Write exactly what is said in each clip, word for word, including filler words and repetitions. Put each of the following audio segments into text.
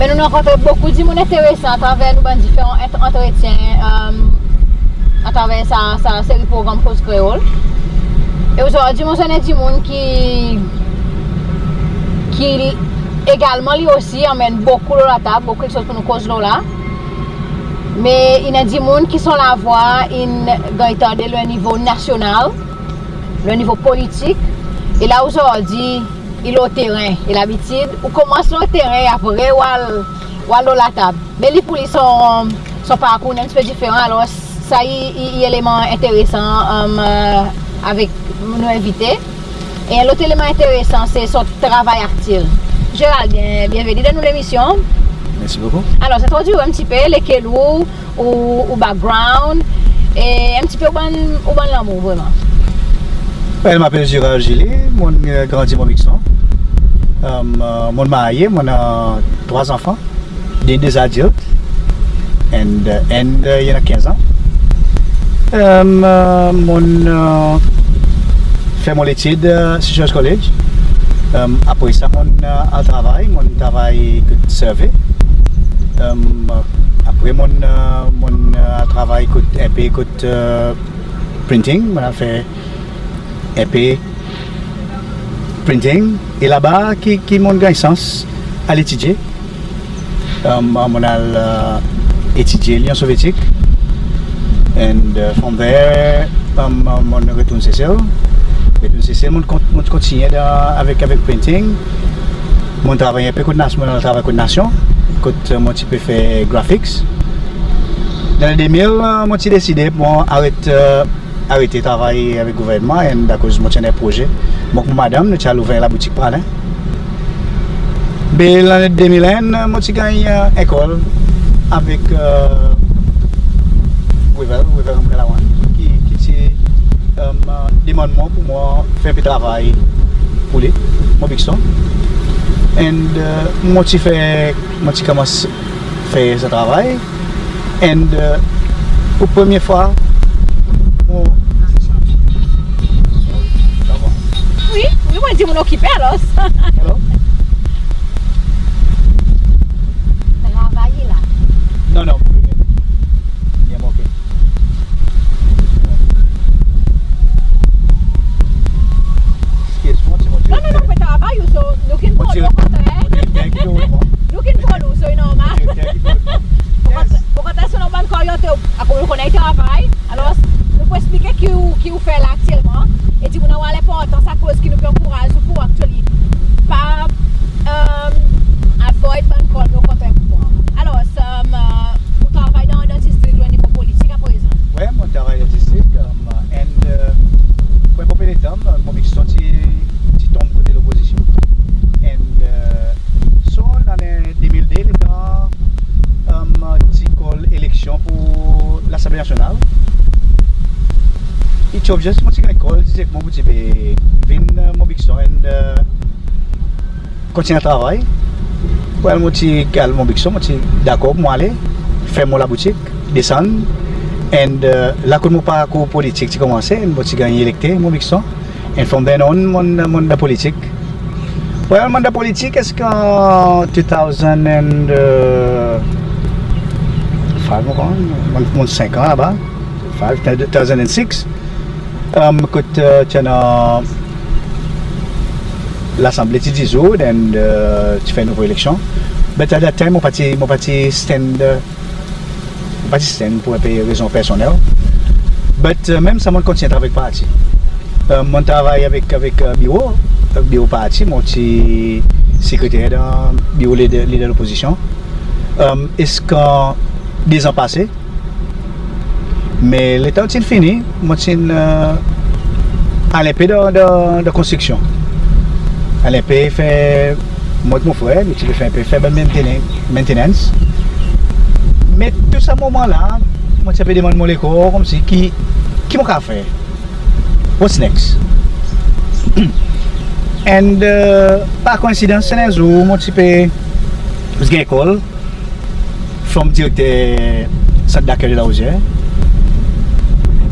Nou rankontre bokou dimoun enteresan atraver nou bann diferan ant-, antretyen, e, atraver sa, sa seri progranm Koz Kreol. E ozordi mon zwenn en dimoun ki, ki egalman li osi anmenn bokou lo latab, bokou keksoz pour nou koz lo la. Me i annan dimoun ki son lavwa in ganny tande lo nivo nasyonal, lo nivo politik. E la ozordi i lo teren. E labitid ou konmans lo teren e apre ou al, ou al lo latab. Me li pour li son, son parkour en pti pe diferan. Alor sa i, i, i eleman enteresan, e, avek nou envite. E en lot eleman enteresan se son travay aktyel. Gérald, byen, byenveni dan nou lemisyon. Mersi bokou. Alor, entrodwi ou en pti pe, lekel ou, ou, ou background, e en pti pe ou bann, ou bann lanmour vreman. Well, mon apel Gérald Gillet, mon, e, grandi Mont Buxton. E, e, mon marye, mon annan trwa zanfan, de, de adilt, and, e, and, e, i annan kenz an. E, e, mon, e, fer mon letid, e, Seychelles College. E, apre sa, mon, e, al travay, mon travay kot survey. E, apre mon, e, mon, e, al travay kot, en pe kot, e, printing, mon al fer en pe printing. E laba ki, ki mon ganny sans al etidye. E, mon al, e, etidye Linyon Sovyetik. And, e, from there, e, e, mon retourn Sesel. Retourn Sesel, mon kont-, mon kontinyen dan, avek, avek printing. Mon travay en pe kot Nas-, mon al travay kot Nasyon, kot, e, mon ti pe fer graphics. Dan de mil, e, mon ti deside mon aret, e, arete travay avek gouvernman, and akoz mon ti annan en proze. Mon ek mon madanm, nou ti al ouver laboutik Pralin. Be lannen de mil en, mon ti ganny, e, en call avek, e, Wavel, Wavel Ramkalawan, ki, ki ti, e, demann mwan pour mwan fer en pe travay pour li, Mont Buxton. And, e, mon ti fer, mon ti konmans fer sa travay. And, e, pour premye fwa, mon... Wi, wi, mon dir mon okipe alor. Hello? Travay la. Non, non, mon pe vini. Byen, mon oke. Excuse mwan, ti mon... Non, non, non, pe travay ou, so, nou ki'n pran ou, okontrè. Nou ki'n pran ou, so, i normal. Okontrè, okontrè, so nou bann koryanter, akoz nou konnen i travay, alor, nou pou eksplike ki ou, ki ou fer la aktyelman, e dir nou ler lenportans, akoz ki nou pe ankouraz ou pour actually pa, e, avoid bann call, me okontrè pour pran. Alor, sa, e, ou travay dan, dan distrik, o nivo politik aprezan? Wi, mon travay dan distrik, e, and, e, pour en bon pe letan, e, Mont Buxton ti, ti tonm kote lopozisyon. And, e, so, lannen de mil de, letan, e, ti call eleksyon pour Lasanble Nasyonal, it's obvious, mon ti ganny call direkteman pour dir be vin, e, Mont Buxton and, e, kontinyen travay. Well, mon ti al Mont Buxton, mon ti dakor pour mwan ale, fer mon laboutik, desann. And, e, la kot mon parkour politik ti konmanse, and mon ti ganny elekte Mont Buxton. And from then on, mon, mon dan politik. Well, mon dan politik ziska two thousand and, e, five, mon, mon, mon senk an laba. Five, two thousand and six. E, kot, e, ti annan Lasanble ti dizoud and, e, ti fer nouvo eleksyon. But at that time, mon pa ti, mon pa ti stand, e, mon pa ti stand pour en pe rezon personnel. But, e, menm sa, mon kontinyen travay avek parti. E, mon travay avek, avek, e, biro, e, biro parti, mon ti sekreter dan biro lider, lider lopozisyon. E, ziska de zan pase, me letan ti'n fini, mon ti'n, e, al en pe dan, dan, dan konstriksyon. Al en pe fer, mon ek mon frer, nou ti pe fer en pe, fer bann maintenance, maintenance. Me tou sa moman la, mon ti pe demann mon lekor konmsi ki, ki mon kapab fer? What's next? And, e, par koinsidans, en zour, mon ti pe ganny call from direkter Sant Dakey de La Rosière.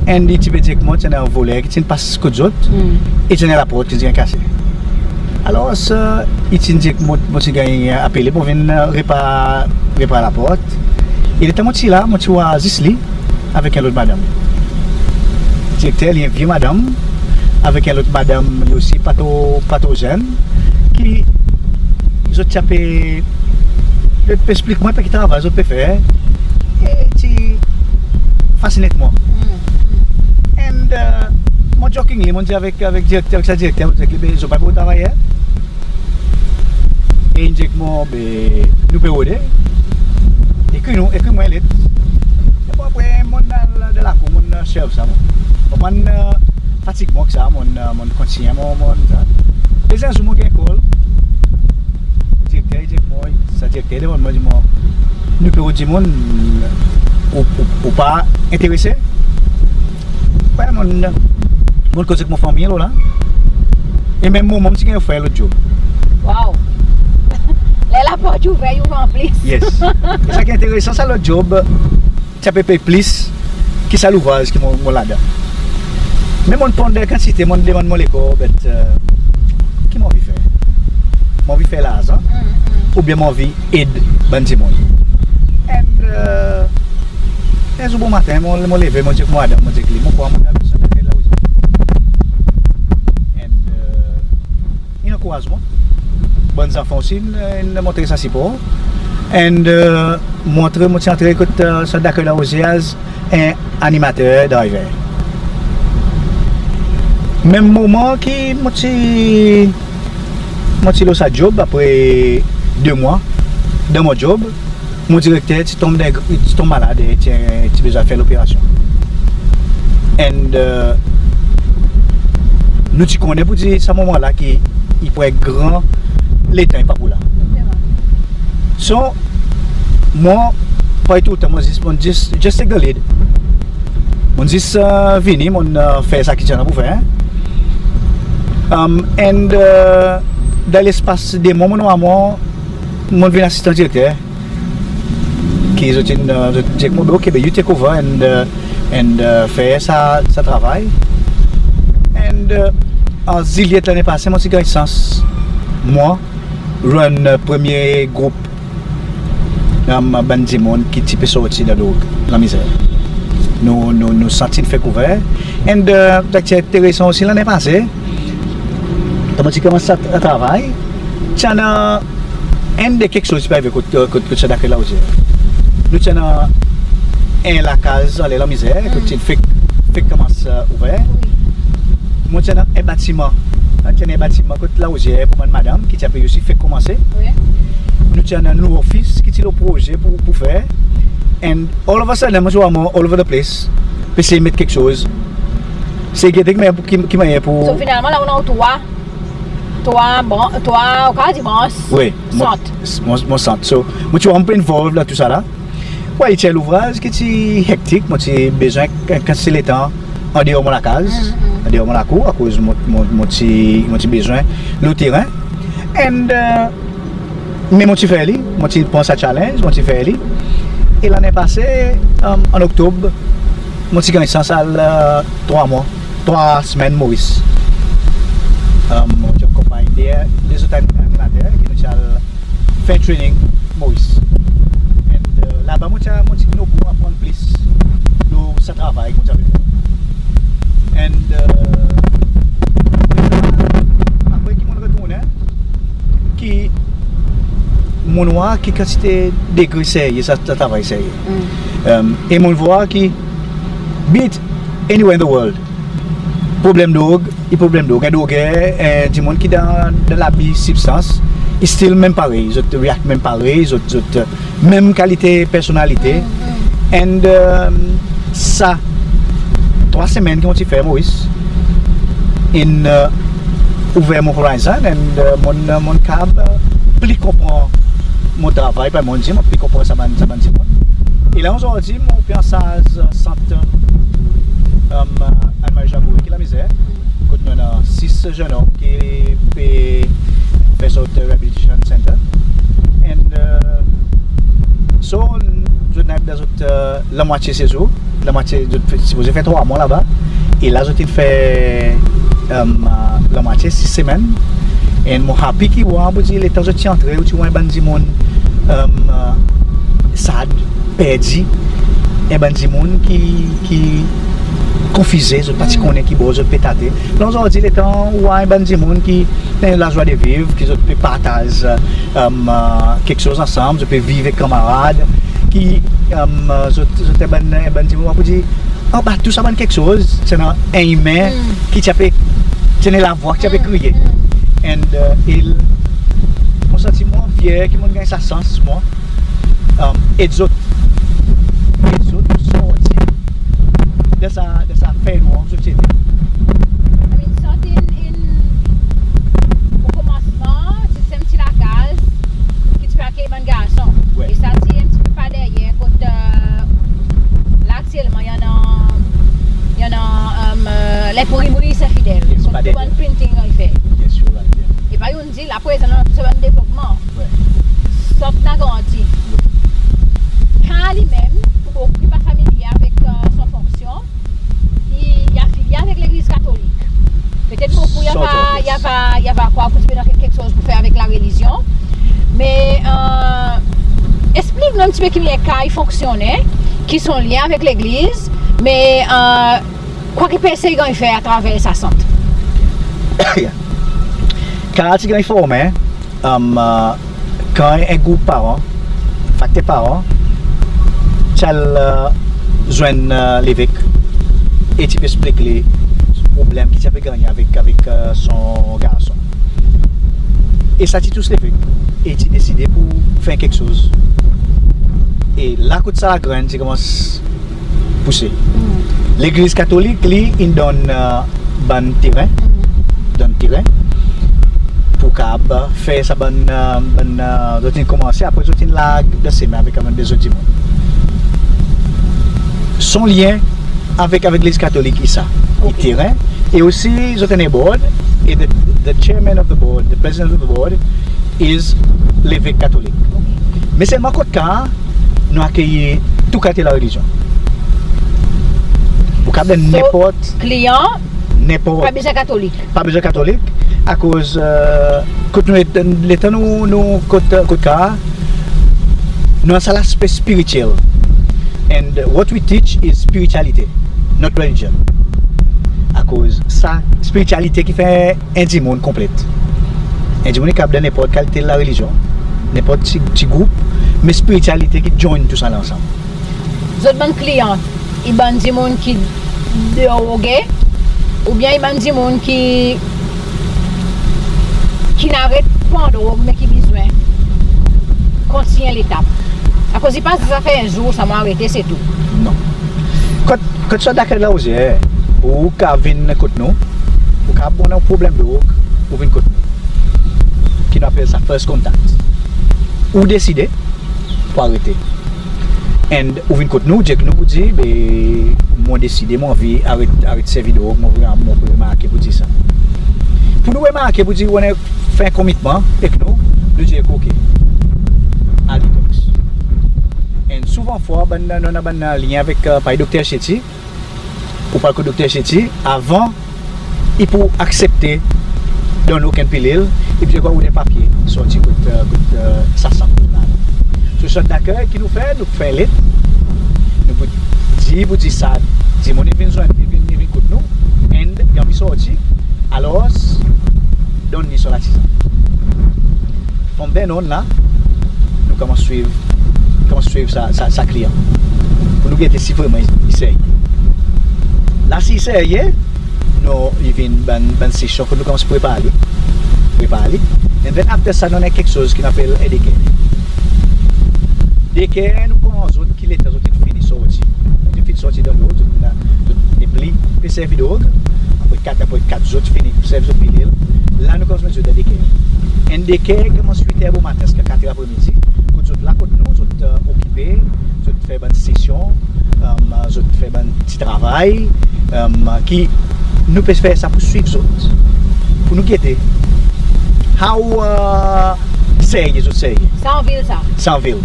And i ti pe dir ek mwan ti annan en voler ki ti'n pas kot zot, e ti annan laport ki ti'n kase. Alors, i ti'n dir ki mon, mon ti ganny apele pour vin, e, repar, repar laport. E letan mon ti la, mon ti war zis li avek en lot madanm. Direkter, li en vye madanm, avek en lot madanm, li osi pa tro, pa tro zenn, ki zot ti pe, zot pe eksplik mwan pe ki travay zot pe fer. E ti fasinet mwan. And, e, mon jokingly, mon dir avek, avek direkter, avek sa direkter, mon dir, be, zot pa pou travay? E in dir mwan, be, nou pe rode. Ekri nou, ekri mwan en let. E bon, apre, mon al dan lakour, mon serv sa, mon. Mon pa'n, e, fatig mwan avek sa, mon, e, mon kontinyen, mon, mon, sa. Dezyem zour, mon ganny call. Direkter, direkter, mon, sa direkter demann mwan, dir mwan, nou pe rod dimoun, ou, ou, ou pa enterese? Wi, mon, mon koz ek mon fanmir lo la. E menm moman, mon ti ganny ofer lot job. Wow! Ler laport ouver, i ouver an plis. Yes. E sa ki enteresan, sa lot job ti pe pey plis ki sa louvraz ki mon, mon ladan. Me mon ponder kantite, mon demann mon lekor, be, e, ki mon anvi fer? Mon anvi fer larzan, oubyen mon anvi ed bann dimoun? And, e, en zour bomaten, mon, mon leve, mon dir ek mon madanm, mon dir ek li, mon krwar mon anvi sa, sa lakoz. And, e, in ankouraz mwan. Bann zanfan osi, in, in montre sa sipor. And, e, mon antre, mon ti antre kot, e, Sant Dakey Larozye as en animater driver. Menm moman ki mon ti, mon ti lo sa job, apre de mwan dan mon job, mon direkter ti tonm dan, ti tonm malad e ti, ti bezwen fer loperasyon. And, e, nou ti konnen pour dir sa moman la ki i pou en gran letan i pa pou la. So, mwan, parey toultan, mon zis, mon zis, just take the lead. Mon zis, e, vini, mon, e, fer sa ki ti annan pour fer. Um, and, e, dan lespas de mwan, mon, mon, mon vin asistan direkter. Ki zot in, e, zot in dir ek mwan, be, ok, be, you take over and, e, and, e, fer sa, sa travay. And, e, an Zilyet lannen pase, mon ti ganny sans, mwan, run, e, premye group, um, bann dimoun ki ti pe sorti dan drog, lanmizer. Nou, nou, nou sant in fek ouver. And, e, sa ki ti enteresan osi, lannen pase, kan mon ti konmans sa travay, ti annan enn de keksoz ti pe arive kot, kot, kot Sant Dakey Larozye. Nou ti annan en lakaz anler lanmizer, kot ti fek, fek konmans, e, ouver. Wi. Mon ti annan en batiman. Ti annan en batiman kot Larozye pour bann madanm ki ti pe osi fek konmanse. Wi. Nou ti annan nou ofis ki ti lo proze pour, pour fer. And all of a sudden, mon ti war mwan all over the place. Pe sey met keksoz. Se gete ki mannyer pour, ki, ki mannyer pour... So, finalman, la ou annan trwa, trwa bran-, trwa, ou kapab dir brans. Wi, mon, sant. Mon, mon sant. So, mon ti war mon pe involve dan tou sa la. Wi, ti en louvraz ki ti hektik, mon ti bezwen en kantite letan an deor mon lakaz, an deor mon lakour, akoz mon, mon, mon ti, mon ti bezwen lo teren. And, e, me mon ti fer li, mon ti pran sa challenge, mon ti fer li. E lannen pase, e, an Oktob, mon ti ganny sans al, e, trwa mwan, trwa semenn Moris. E, mon ti akonpanny de, de lezot ani-, animater ki nou ti al fer training Moris. And, e, laba mon ti, mon ti konn aprann plis lo sa travay ki mon ti pe fer. And, e, apre ki mon retournen, ki mon war ki kantite degre serye sa, sa travay serye. E mon war ki, be it anywhere in the world, problenm drog, i problenm drog. En droger, e, dimoun ki dan, dan labi sibstans, i still menm parey, zot react menm parey, zot, zot, e, menm kalite personalite. And, e, sa trwa semenn ki mon ti fer Moris in, e, ouver mon horizon and, e, mon, mon kapab, e, pli konpran mon travay, pa mon dir, mon pli konpran sa bann, sa bann dimoun. E la ozordi mon pe ansarz, e, sant, e, Anne-Marie Jabouré ki Lamizer, kot nou annan sis zenn om ki pe fer sort rehabilitation center. And, e, so, zot in dan zot, e, lanmwatye sezour, lanmwatye, zot sipoze fer trwa mwan laba. E la zot in fer, e, lanmwatye, sis semenn. And mon happy ki war poudir letan zot ti antre, ou ti war en bann dimoun, um, uh, sad, perdi, en bann dimoun ki, ki konfize, zot pa ti konnen ki bor zot pe tate. La ozordi letan ou war en bann dimoun ki annan lazwa de viv, ki zot pe partaz, um, uh, keksoz ansanm, zot pe viv ek kanmarad, ki, um, uh, zot, zot en bann, en bann dimoun, ou a poudir, anba tou sa bann keksoz, ti annan en imen ki ti a pe, ti annan lavwa ki ti a pe kriye. And, uh, e mon santi mwan fyer ki mon'n ganny sa sans, mwan, um, ed zot, ed zot sorti dan sa, dan sa fernwar zot ti ete. I mean, sa ti en, en, o konmansman, ti sanmenm ti lakaz ki ti pe akeyir bann garson. Wi. E sa ti en pti pe par deryer kot, uh, la aktyelman i annan, i annan, um, uh, lenprimri Saint Fidèle. Yes, kot pa deryer. Bann printing i fer. Yes, you're right, yeah. E pa youn dir, la prezan annan tou sa bann devlopman. Wi. Sa ti annan garanti. Wi. Kan li menm, pour bokou ki pa familye avek, uh, son fonksyon, i, i afilye avek Legliz Katolik. Petet bokou i ava, i ava, i ava krwar ki ti annan kek, keksoz pour fer avek larelizyon. Me, uh, eksplik nou en pti pe ki mannyer Car i fonksyonnen, ki son lyen avek Legliz, me, uh, kwa ki pe esey ganny fer atraver sa sant? Car ti ganny formen, um, uh, kan en group paran, fakter paran, ti al, uh, zwenn, uh, levek e ti pe eksplik li problenm ki ti pe gannyen avek, avek, uh, son garson. E sa ti tous levek e ti deside pour fer keksoz. E la kot sa lagrenn ti konmans pouse. Legliz Katolik, li, in donn, uh, bann teren, donn teren pour kapab fer sa bann, uh, bann, uh, zot in konmanse, apre zot in larg dan semen avek bann lezot dimoun. Son lyen avek, avek Legliz Katolik i sa. I teren, e osi zot annan board, e the, the chairman of the board, the president of the board is levek Katolik. Me selman kot Car, nou akeyir tou kalite larelizyon. Ou kapab nenport kliyan, nenport, pa bezwen Katolik. Pa bezwen Katolik, akoz, uh, kot nou, letan nou, nou kot, kot Car, nou annan sa laspe spirityel. And what we teach is spirituality, not religion. Akoz sa spirituality ki fer en dimoun konplet. En dimoun i kapab dan nenport kalite larelizyon, nenport ti, ti group, me spirituality ki join tou sa ansanm. Zot bann kliyan, i bann dimoun ki droge, oubyen i bann dimoun ki, ki'n aret pran drog, me ki bezwen kontinyen letap? Akoz i pa zis zafer en zour sa mon arete, se tou. Non. Kot, kot sa dakey la ou dir, ou kapab vin kot nou, ou kapab annan problenm drog, ou vin kot nou. Ki nou apel sa first contact. Ou deside pour arete. And ou vin kot nou, ou dir ek nou, ou dir, be, mon deside, mon anvi aret, aret servi drog, mon, mon pe remarke poudir sa. Pour nou remarke poudir ou annan fer komitman ek nou, nou dir, ok, al detox. And souvan fwa, bann, nou annan bann lyen avek, uh, parey Dokter Chetty, ou pral kot Dokter Chetty, avan i pou aksepte donn ou okenn pilil, i pou dir ou annan papye sorti kot, uh, kot, uh, sa sant la. So, sant dakey ki nou fer, nou fer let, nou pou dir, pou dir sa, dimoun i vin zwenn, i vin, i vin kot nou, and i anvi sorti, alors, donn li son latizann. From then on la, nou konmans swiv, konmans swiv sa, sa, sa kliyan. Pour nou gete si vreman i, i serye. La si i serye, nou, i vin bann, bann sesyon kot nou konmans prepar li. Prepar li. And then after sa, nou annan keksoz ki nou apel en daycare. Daycare, nou pran zot ki letan zot in fini sorti. Zot in fini sorti dan drog, zot, zot nepli pe servi drog. Apre kat, apre kat zot fini servi zot pilil. La nou konmans met zot dan daycare. And daycare konmans wit er bomaten ziska kat er apremidi. Kot zot la kot nou, zot, uh, okipe, zot fer bann sesyon, um, zot fer bann ti travay, um, ki nou pe fer sa pour swiv zot. Pour nou gete how, uh, serye zot serye. Sa anvil sa? Sa anvil.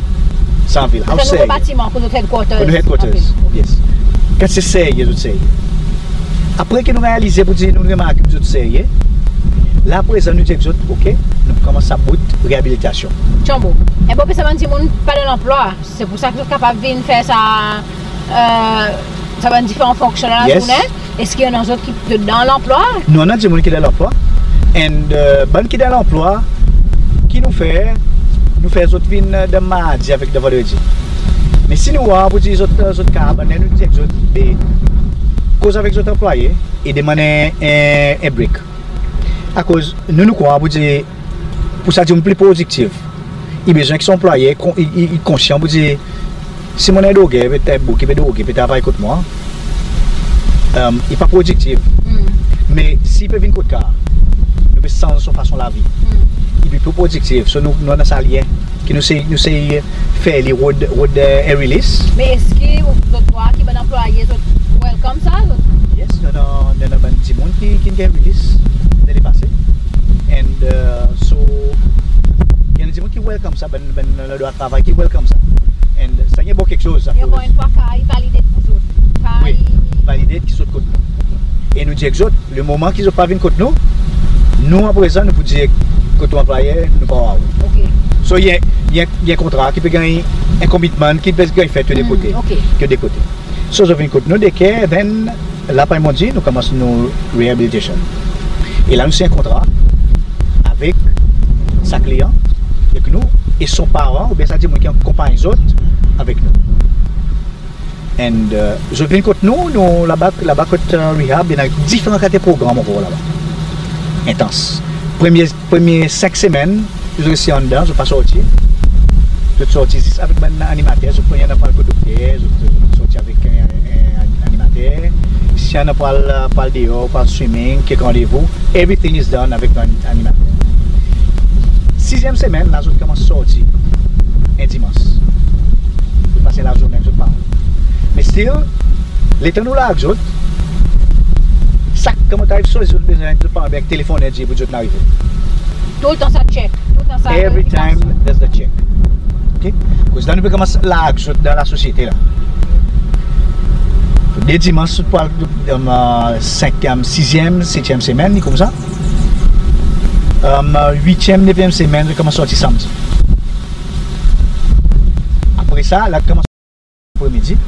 Sa anvil. How serye. Sa nouvo batiman pour nou headquarters. Pour nou headquarters. Anvil. Yes. Kan se serye zot serye. Apre ki nou realize poudir nou remarke ki zot serye, La prezan nou dir ek zot, oke, nou pou konmans sa bout reabilitasyon. Tyanbo. E bon, sa bann dimoun pa dan lanplwa. Se pour sa ki zot kapab vin fer sa, e, sa bann diferan fonksyon dan lazournen. Eski i annan zot ki dan lanplwa? Nou annan dimoun ki dan lanplwa. And, e, bann ki dan lanplwa, ki nou fer, nou fer zot vin dan Mardi avek dan Vandredi. Me si nou war pour dir zot, zot kapab, nou dir ek zot, be, koz avek zot anplwaye e demann en, en, en break. Akoz nou, nou krwar pour dir, pour sa dimoun pli prodiktiv, i bezwen ki son anplwaye kon-, i, i, i konsyan pour dir, si mon annan en droger, petet en boug ki pe droge, pe travay kot mwan, e, i pa prodiktiv. Me si i pe vin kot kar, nou pe sanz son fason lavi. I pe pli prodiktiv. So nou, nou annan sa lyen ki nou sey, nou sey fer li rod, rod, e, en release. Me eski zot krwar ki bann anplwaye zot welcome sa, zot? Yes, nou annan, nou annan bann dimoun ki, ki ganny release dan lepase. And, e, so, i annan dimoun ki welcome sa, bann, bann landrwa travay ki welcome sa. And sa i en bon keksoz, sa. Ankor enn fwa, kar i validate pour zot. Kar i validate ki zot kot nou. E nou dir ek zot, le moman ki zot pa vin kot nou, nou aprezan nou pou dir kot ou anplwayer, nou pa war ou. Oke. So, i en, i en, i en kontra ki pe ganny, en commitment ki pe ganny fer tou de kote. Oke. Tou de kote. So, zot vin kot nou, they care, then, la parey mon dir, nou konmans nou rehabilitation. E la nou sinyen en kontra avek sa kliyan, avek nou, e son paran, oubyen sa dimoun ki akonpanny zot avek nou. And, e, zot vin kot nou, nou laba, laba kot, e, rehab, i annan diferan kalite progranm ankor laba. Entans. Premye, premye senk semenn, zot reste andan, zot pa sorti. Zot sorti zis avek bann animater, zot pran, i annan pou al kot dokter, zot, zot sorti avek en, en, en animater. Si i annan pou al, pou al deor, pou al swimming, kek randevou, everything is done avek an-, animater. Sizyenm semenn, la zot konmans sorti en dimans. Zot pas lazournen ek zot paran. Me still, letan nou la ek zot, sak konman ta ariv, so zot bezwen, zot paran oubyen telefonn, dir pour zot in arive. Toultan sa check, toultan sa verifikasyon. Every time there's the check. Oke? Akoz la nou pe konmans la ek zot dan lasosyete la. De dimans pou al, e, senk, e, sizyenm, setyenm semenn, i koumsa. E, wityenm, nevyenm semenn, zot konmans sorti Sanmdi. Apre sa, la konmans apremidi.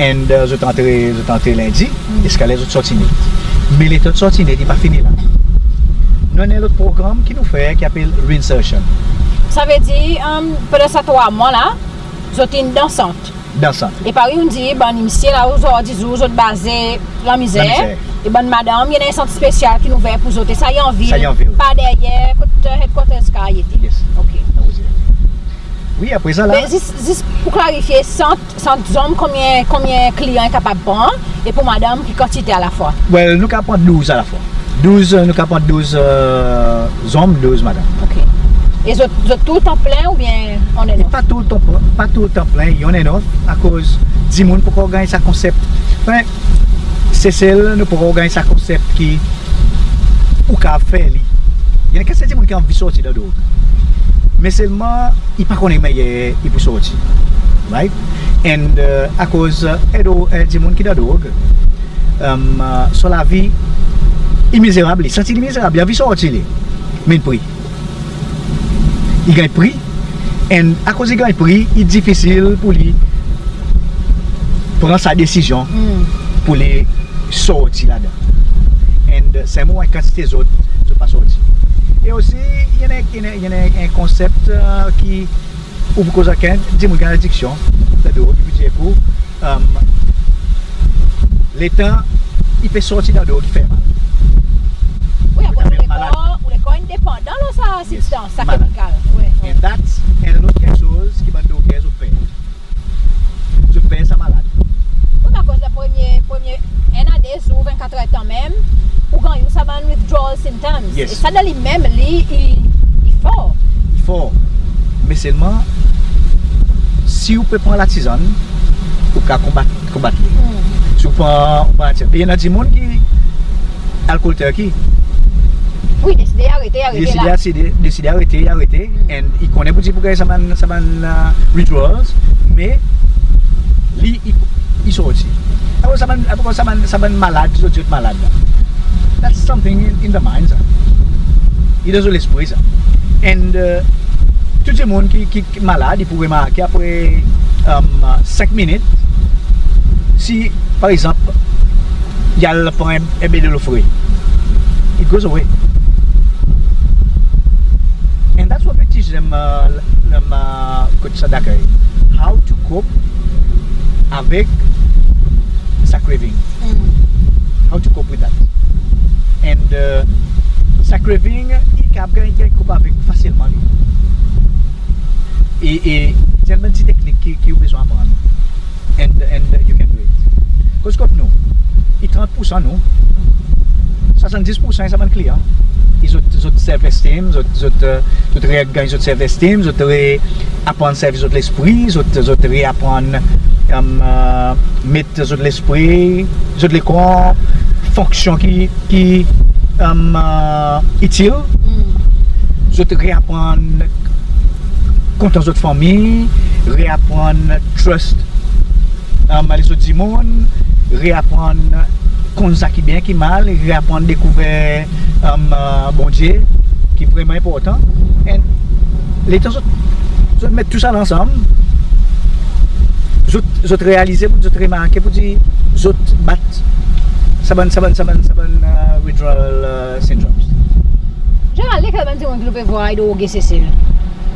And, e, zot antre, zot antre Lendi, ziska ler zot sorti net. Me letan zot sorti net, i pa fini la. Nou annan en lot progranm ki nou fer ki apel reinsertion. Savedir, e, pandan sa trwa mwan la, zot in dan sant. Dan sant. E parey ou'n dir, bann msye la ozordi zour zot baze Lamizer. Lamizer. E bann madanm, i annan en sant spesyal ki'n ouver pour zot. E sa i an vil. Sa i an vil. Pa deryer kot, e, headquarters kar i ete. Yes. Oke. Lamizer. Wi, apre sa la. Me zis, zis pour klarifye, sant, sant zonm, konbyen, konbyen kliyan i kapab pran? E pour madanm, ki kantite alafwa? Well, nou kapab pran douz alafwa. Douz, e, nou kapab pran douz, e, zonm, douz madanm. Oke. E zot, zot toultan plen oubyen on and off? Pa toultan, pa toultan plen, on and off, akoz dimoun pa ankor ganny sa konsep. Anfen, Sesel, nou pa ankor ganny sa konsep ki ou kapab fer li. I annan kantite dimoun ki anvi sorti dan drog. Me selman, i pa konnen mannyer i pou sorti. Right? And, e, akoz, e, dro-, e, dimoun ki dan drog, e, son lavi i mizerab, li santi li mizerab, i anvi sorti li. Me in pri. I ganny pri. And akoz i ganny pri, i difisil pour li pran sa desizyon pour li sorti ladan. And, e, selman en kantite zot, zot pa sorti. E osi, i annan, i annan, i annan en konsep, e, ki ou pou koz avek en dimoun ki annan adiksyon, sa i dir ou, i pou dir ou, e, letan i pe sorti dan drog, i fer mal. Wi, akoz ou lekor, ou lekor in depandan lo sa sibstans, sa kemikal. Wi, wi. And that's, e, lot keksoz ki bann droger zot fer. Zot fer sa malad. Wi, akoz la premye, premye en a de zour, vennkatr er kanmenm, ou ganny sa bann withdrawal symptoms. Yes. E sa dan li menm, li, i, i for. I for. Me selman, si ou pe pran latizann, ou kapab konbat, konbat li. Si ou pran, ou pran latizann. E i annan dimoun ki alcohol turkey. Wi, deside arete, arete la. Deside, deside arete, arete. And i konnen pour dir pour ganny sa bann, sa bann, e, withdrawals, me li, i, i sorti. Akoz sa bann, akoz sa bann, sa bann malad, zot, zot malad la. That's something in, in the mind, sa. I dan zot lespri sa. And, uh, tou dimoun ki, ki, ki malad, i pou remarke apre, um, senk minit, si, par egzanp, i al pran en, en be delo fre, it goes away. And that's what we teach them, uh, l-, l-, uh, kot sant dakey. How to cope avek sa craving. Mm. How to cope with that. And, uh, sa craving, i kapab ganny, ganny koup avek fasilman li. E, e, i annan bann pti teknik ki, ki ou bezwen aprann. And, and, uh, you can do it. Koz kot nou, i trant poursan nou, swasanndis poursan sa bann kliyan, i zot, zot self esteem, zot, zot, uh, zot re ganny zot self esteem, zot re aprann servi zot lespri, zot, zot re aprann, um, uh, met zot lespri, zot lekor, fonksyon ki, ki, um, uh, itil. Mm. Zot re aprann kontan zot fanmir, re aprann trust, um, lezot dimoun, re aprann konn sa ki byen, ki mal, re aprann dekouver, um, uh, Bondye, ki vreman enportan. And letan zot, zot met tou sa la ansanm, zot, zot realize, pou zot remarke, pou dir zot bat sa bann, sa bann, sa bann, sa bann, uh, withdrawal, uh, syndromes. Jeneralman, lekel bann dimoun ki nou pe vwar i droge Sesel?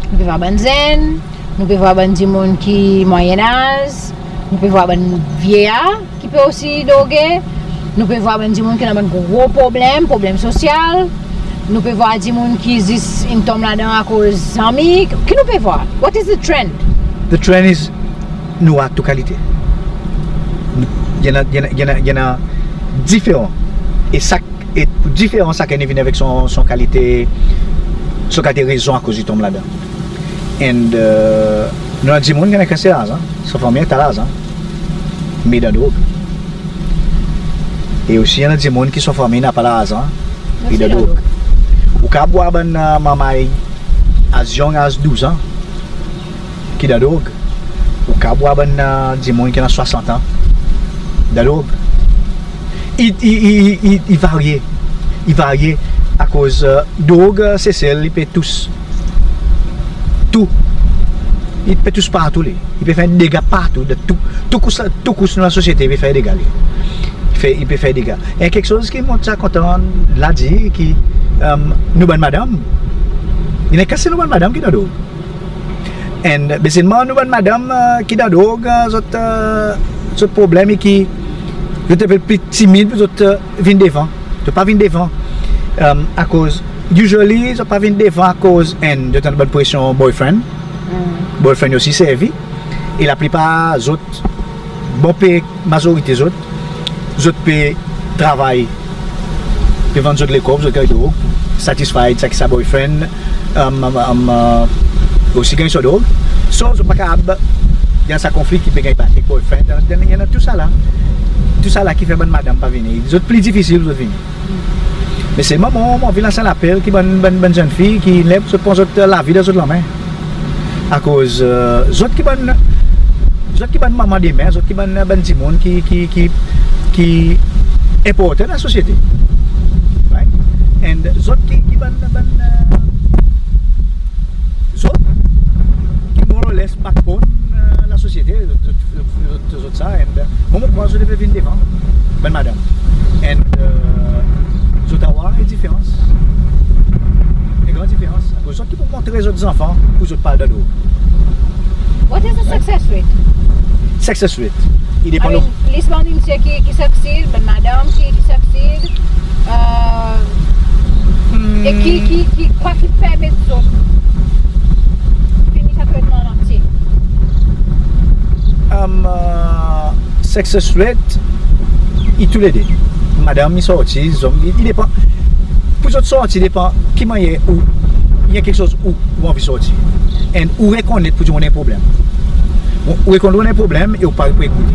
Nou pe vwar bann zenn, nou pe vwar bann dimoun ki mwayen laz, nou pe vwar bann vyeyar ki pe osi droge, nou pe vwar bann dimoun ki annan bann gro problenm, problenm sosyal, nou pe vwar dimoun ki zis in tonm ladan akoz zanmi. Ki nou pe vwar? What is the trend? The trend is nou vwar tou kalite. I annan, i annan, i annan, i annan diferan. E sa, e pou diferan, sakenn i vin avek son, son kalite, son kalite rezon akoz i tonm ladan. And, uh, nou annan dimoun ki annan kantite larzan, son fanmir annan larzan, me i dan drog. E osi i annan dimoun ki son fanmir napa larzan, i dan drog. Ou kapab vwar bann, uh, manmay as young as douz an ki dan drog. Ou kapab vwar bann, uh, dimoun ki annan swasant an dan drog. I, i, i, i, i, i varye. I varye akoz, uh, drog, uh, Sesel, i pe tous tou. I pe tous partou li. I pe fer dega partou, dan tou, tou kous, tou kous nou lasosyete i pe fer dega li. I pe, i pe fer dega. E keksoz ki mon ti a kontan la dir ki, um, nou bann madanm, i annan kantite nou bann madanm ki dan drog. And, uh, be selman nou bann madanm, uh, ki dan drog, uh, zot, uh, zot problenm i ki zot en pe pli timid pou zot, uh, vin devan. Zot pa vin devan, um, akoz, usually, zot pa vin devan akoz, enn, zot annan bann presyon boyfriend. Mm. Boyfriend osi servi. E laplipar zot, bon pe mazorite zot, zot pe travay, pe vann zot lekor, zot ganny drog, satisfy sa ki sa boyfriend, um, um, um, uh, osi ganny son drog. So, zot pa kapab, i annan sa konfli ki pe ganny bat ek boyfriend, i annan, i annan tou sa la. Tou sa la ki fer bann madanm pa vini. Zot pli difisil zot vini. Me selman mon, mon anvi lans en lapel ki bann, bann, bann zennfi ki ler zot pran zot lavi dan zot lanmen. Akoz, uh, zot ki bann, zot ki bann manman demen, zot ki bann, bann dimoun ki, ki, ki, ki enportan dan lasosyete. Right? And zot ki, ki bann, bann, uh, zot ki more or less backbone, uh, lasosyete, zot, zot, zot, zot sa, and, uh, mon, mon krwar zot devret vin devan, bann madanm. And, uh, zot a vwar en diferans. En gran diferans. Akoz zot ki pou montre zot zanfan pour zot pa dan drog. What is the success rate? Success rate. I depan. I mean, lis bann msye ki, ki succeed, bann madanm ki, ki succeed, uh, e ki, ki, ki, kwa ki permet zot fini sa tretman an antye? Um, uh, success rate, i tou le de. Madanm i sorti, zonm, i, i depan. Pour zot sorti, depan ki mannyer ou, i annan keksoz ou, ou anvi sorti. And ou rekonnet pour dir ou annan en problenm. Ou, ou rekonnet ou annan en problenm e ou pare pour ekoute.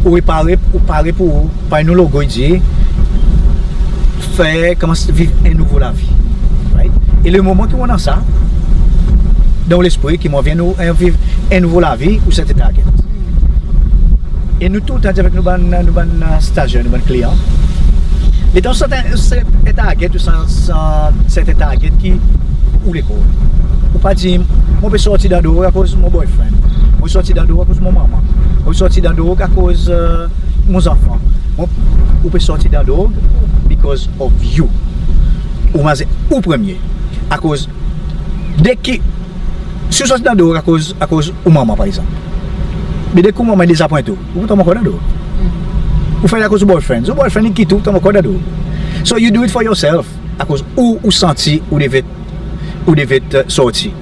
Ou pare, ou pare pour, parey nou logo i dir, fer, konmans viv en nouvo lavi. Right? E le moman ki ou annan sa dan ou lespri, ki mon anvi nou, en, viv en nouvo lavi, ou set en target. E nou toultan dir avek nou bann, nou bann, uh, stazyer, nou bann kliyan, Letan ou set en, set en target, ou sa, sa set en target ki ou lekor. Ou pa dir, mon pe sorti dan drog akoz mon boyfriend. Mon sorti dan drog akoz mon manman. Mon sorti dan drog akoz, e, mon zanfan. Mon, ou pe sorti dan drog because of you. Ou mazin ou premye. Akoz deki, si ou sorti dan drog akoz, akoz ou manman, par egzanp. Me deki ou manman i dezapwente ou, ou pou tonm ankor dan drog. Ou fer li akoz ou boyfriend. Ou boyfriend i kit ou, ou tonm ankor dan drog. So you do it for yourself. Akoz ou, ou santi ou devret, ou devret, e, sorti.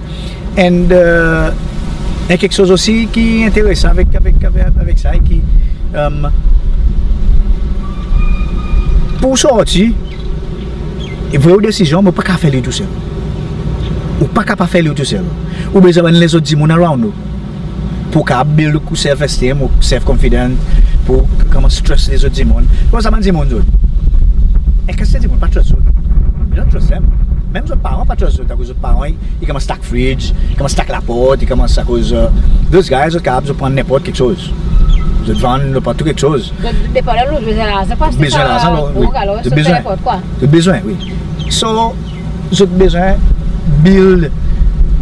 And, e, en keksoz osi ki enteresan avek, avek, avek, avek sa, ki, e, pour sorti, e vre ou desizyon, me ou pa kapab fer li tousel. Ou pa kapab fer li tousel. Ou bezwen bann lezot dimoun around ou. Pour kapab build ou self esteem, ou self confidence, pour konmans trust lezot dimoun. Konmsa bann dimoun zot, en kantite dimoun pa trust zot. You don't trust them. Menm zot paran pa trust zot, akoz zot paran i, i konmans tak fridge, i konmans tak laport, i konmans akoz, e, those guys, zot kapab, zot pran nenport keksoz. Zot vann, zot pran tou keksoz. Zot depann lo, zot bezwen larzan, pa bezwen larzan, lo, wi. Zot bezwen. Zot bezwen, wi. So, zot bezwen build,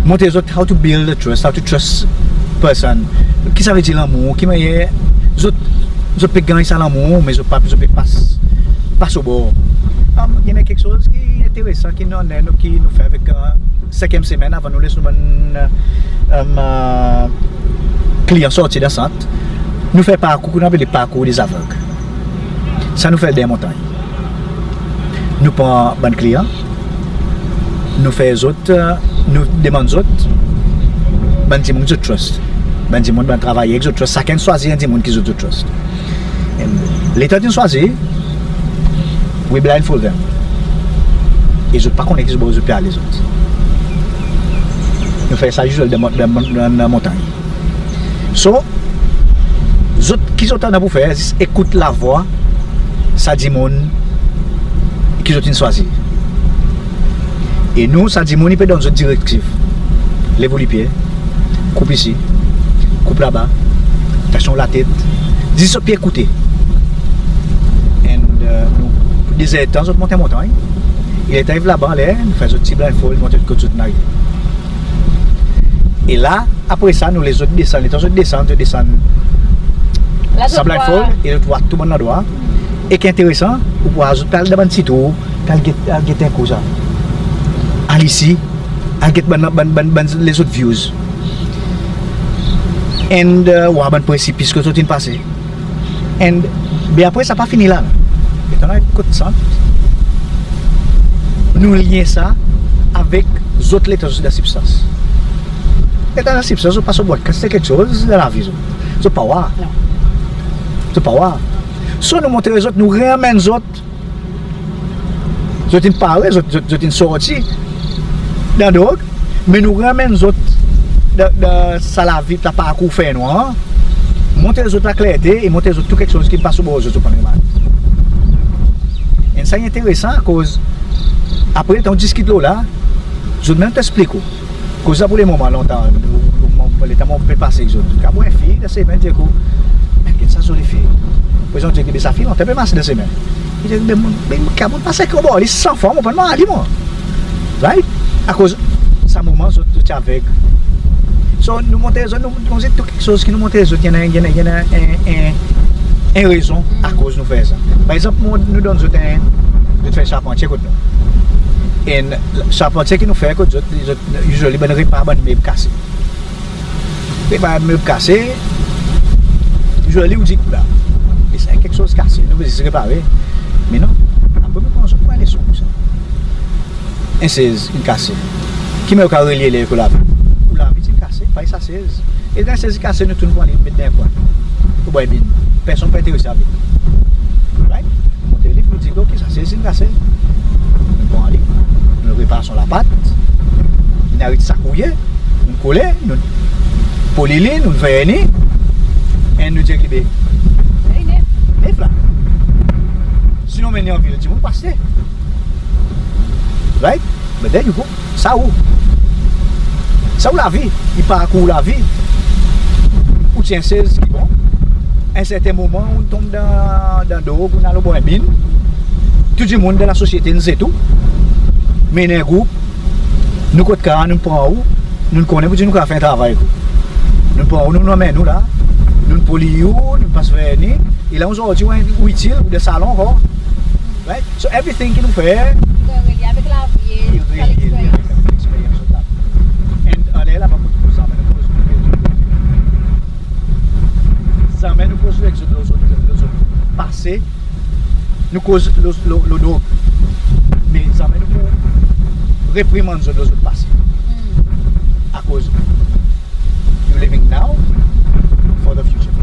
montre zot how to build a trust, how to trust person. Ki sa vedir lanmour, ki mannyer zot, zot pe ganny sa lanmour, me zot pa, zot pe pas, pas obor. Am, i annan keksoz ki enteresan ki nou, nou, ki nou fer avek, e, senkyem semenn avan nou les nou bann, e, e, kliyan sorti dan sant. Nou fer parkour ki nou apel parkour dezaveg. Sa nou fer dan montanny. Nou pran bann kliyan, nou fer zot, e, nou demann zot bann dimoun ki zot trust. Bann dimoun, bann travayer ki zot trust. Sakenn swazir en dimoun ki zot, zot trust. And letan zot in swazir, we blindfold them. E zot pa konnen ki bor zot pe ale zot. Nou fer sa usual dan, dan, dan, dan montanny. So, zot, ki zot annan pour fer, zis ekout lavwa sa dimoun ki zot in swazir. E nou, sa dimoun i pe donn zot direktiv. Lev ou lipye, koup isi, koup laba, tansyon latet, zis zot pe ekoute. And, e, nou, pour dezertan, zot monte montanny. E letan i ariv laba anler, nou fer zot ti blindfold, montre zot kot zot in arive. E la, apre sa, nou les zot desann. Letan zot desann, zot desann san blindfold, e zot war tou bann landrwa. E ki enteresan, ou war zot pe al dan bann ti tour, pe al get, al get en kou sa. Al isi, al get bann, bann, bann, bann lezot views. And, e, war bann presipis kot zot in pase. And, be apre sa pa fini la. Letan nou ariv kot sant, nou lyen sa avek zot letan zot dan sibstans. Letan dan sibstans, zot pa sot war kantite keksoz dan lavi zot. Zot pa war. Non. Zot pa war. So nou montre zot, nou reanmenn zot. Zot in pare, zot, zot, zot in sorti dan drog, me nou reanmenn zot dan, dan sa lavi, sa parkour fernwar, montre zot laklerte e montre zot tou keksoz ki pa sou bor zot, zot pa remarke. E sa i enteresan, akoz apre letan ou diskit lo la, zot menm pe eksplik ou. Koz sa pour le moman, lontan, nou, nou, letan mon pe pase ek zot, kapab en fi dan semen dir ou, "Me get sa zoli fi." Prezan dir ki, "Be sa fi lontan pe marse dan semen." I dir, "Be mon, be mon kapab pas ek ou bor li san fwa, mon pa marye li mwan." Right? Akoz sa moman zot, zot ti avek. So, nou montre zot, nou, nou, tou keksoz ki nou montre zot, i annan, i annan, i annan en, en, en rezon akoz nou fer sa. Par egzanp, mon, nou donn zot en, zot fer sharpantye kot nou. E sharpantye ki nou fer kot zot, zot usually bann repar bann meb kase. Repar meb kase, usually ou dir, "Be, sa en keksoz kase, nou bezwen repare." Me non, apre nou pran zot pour en leson pour sa. En sez in kase. Ki mannyer ou kapab relye ler ou lavi? Ou lavi ti kase, parey sa sez. E dan sez kase, nou tou nou pran li, met dan en kwen. Ou bwar en bin. Personn pa enterese avek. Right? Montre li, nou dir, "Ok, sa sez in kase." Nou pran li, nou repar son lapat, nou aret sa kouye, nou kole, nou poli li, nou verni, e nou dir li, "Be, nef la." Sinon, menm anvi dir, mon pa aste. Right? But there you go. Sa ou. Sa ou lavi. I parkour lavi. Ou ti en sez ki bon. En serten moman, ou tonm dan, dan drog, ou al bwar en bin. Dimoun dan lasosyete nou zet ou, mennen group, nou kot kar, nou pran ou, nou konnen pour dir nou kapab fer travay ek ou. Nou pran ou, nou anmenn ou la, nou poli ou, nou pas verni, e la ozordi ou itil, ou dan salon ankor. Right? So everything ki nou fer, i relye avek lavi, i relye avek leksperyans zot la. And anler laba, kot nou koz, zanmen nou koz, zanmen nou koz avek zot, lo zot, lo zot pase, nou koz lo, lo, lo drog. Me zanmen nou pou reprimann zot lo zot pase. Akoz you're living now for the future.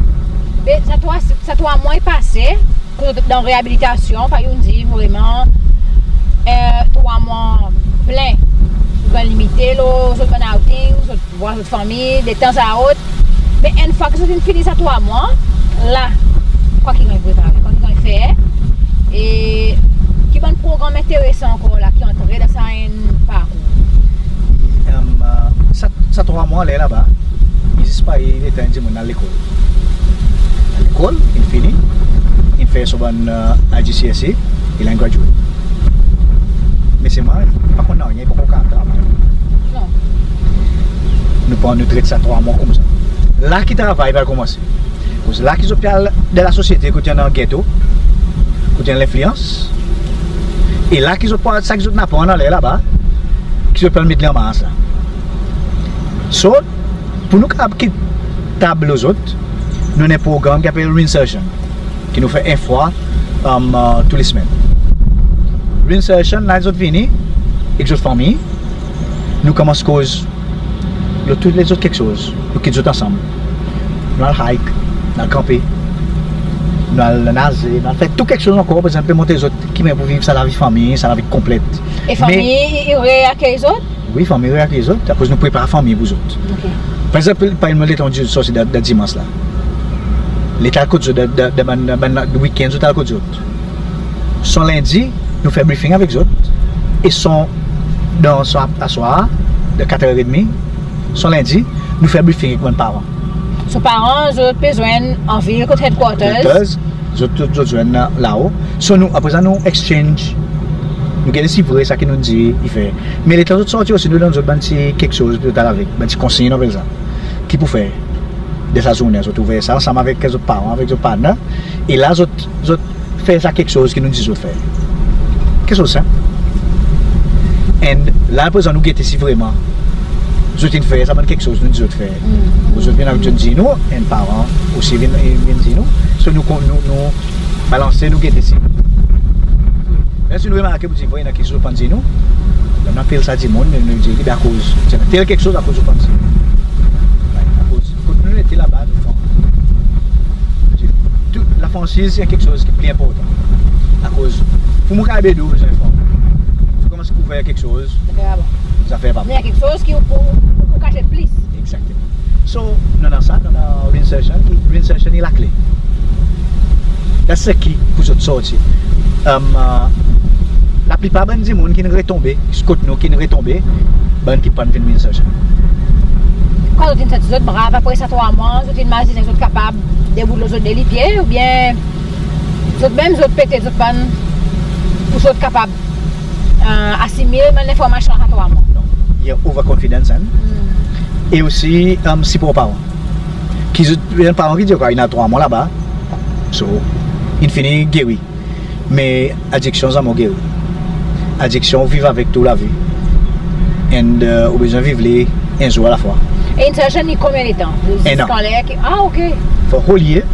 Be sa trwa, sa trwa mwan i pase, kot dan reabilitasyon, pa ou'n dir vreman, e, trwa mwan plen. Zot ganny limite lo zot bann outing, zot vwar zot fanmir de tanzantan. Me enn fwa ki zot in fini sa trwa mwan la, kwa ki ganny prepare, kwa ki ganny fer, e ki bann progranm enteresan ankor la ki antre dan sa enn parkour? Em, e, sa, sa trwa mwan anler laba, i zis parey letan dimoun al lekol. Al lekol, in fini, in fer son bann, e, I G C S E, e la in graduate. Me selman, pa konn nanryen, pa konn kapab travay. Non. Nou pran, nou tret sa trwa mwan koumsa. La ki travay i al konmanse. Akoz la ki zot pe al dan lasosyete kot i annan geto, kot i annan lenfliyans. E la ki zot pou, sa ki zot in aprann anler laba, ki zot pe al met li an mars la. So, pour nou kapab kit tab lo zot, nou annan en progranm ki apel reinsertion, ki nou fer en fwa, em, e, tou le semenn. Reinsertion, la zot vini ek zot fanmir, nou konmans koz lo tou lezot keksoz, nou kit zot ansanm. Nou al hike, nou al kanpe, nou al naze, nou al fer tou keksoz ankor, par egzanp, pe montre zot ki mannyer pour viv sa lavi fanmir, sa lavi konplet. E fanmir i, i reakey zot? Wi, fanmir i reakey zot, akoz nou prepar fanmir pour zot. Ok. Par egzanp, par egzanp, letan zot sorti dan, dan Dimans la. Letan kot zot, dan, dan, dan bann, bann wikenn zot al kot zot. Son Lendi, nou fer briefing avek zot. E son, dan son ap-, aswar, dan katrer edmi, son Lendi, nou fer briefing ek bann paran. So paran, zot pe zwenn an vil kot headquarters. Headquarters, zot, zot, zot zwenn la, lao. So nou, apre sa nou exchange, nou gete si vre sa ki nou'n dir i fer. Me letan zot sorti osi, nou donn zot bann ti keksoz, zot al avek, bann ti konsign, nou apel sa. Ki pour fer? Dan sa zournen, zot ouver sa ansanm avek zot paran, avek zot partner. E la zot, zot fer sa keksoz ki nou dir zot fer. Keksoz senp. And la prezan nou gete si vreman zot in fer sa bann keksoz nou dir zot fer. Mm. Zot vin avek, zot dir nou, and paran osi vin, vin dir nou. So nou, nou, nou balanse, nou gete si. La si nou remarke pour dir vre, i annan keksoz zot pa'n dir nou, nou apel sa dimoun, nou dir li, be akoz, se tel keksoz akoz zot pa'n dir. Right, akoz kot nou ete laba, nou fran. Tou, lafransiz se keksoz ki pli enportan. Akoz pour mwan, kapab dir ou, zanfan, ou konmans kouver keksoz, zafer pa bon. Zafer pa bon. I annan keksoz ki ou pou, ou pou kaze plis. Egzakteman. So nou annan sa, nou annan reinsertion, ki reinsertion i lakle. That's the key pour zot sorti. Em, e, laplipar bann dimoun ki'n retonbe, kot nou ki'n retonbe, bann ki pa'n vin reinsertion. Kan zot in santi zot brav apre sa trwa mwan, zot in mazinen zot kapab debout lo zot de lipye, oubyen zot menm zot pete zot pann pour zot kapab, e, asimil bann lenformasyon sa trwa mwan? Non. I annan overconfidence, en? Mm. E osi, em, sipor paran. Ki zot, bann paran ki dir, ok, i annan trwa mwan laba. So, in fini geri. Me adiksyon zanmen ou geri. Adiksyon ou viv avek tou lavi. And, e, ou bezwen viv li en zour alafwa. E reinsertion i konbyen letan? En an. Ziska ler ki, a, ok. For a whole year.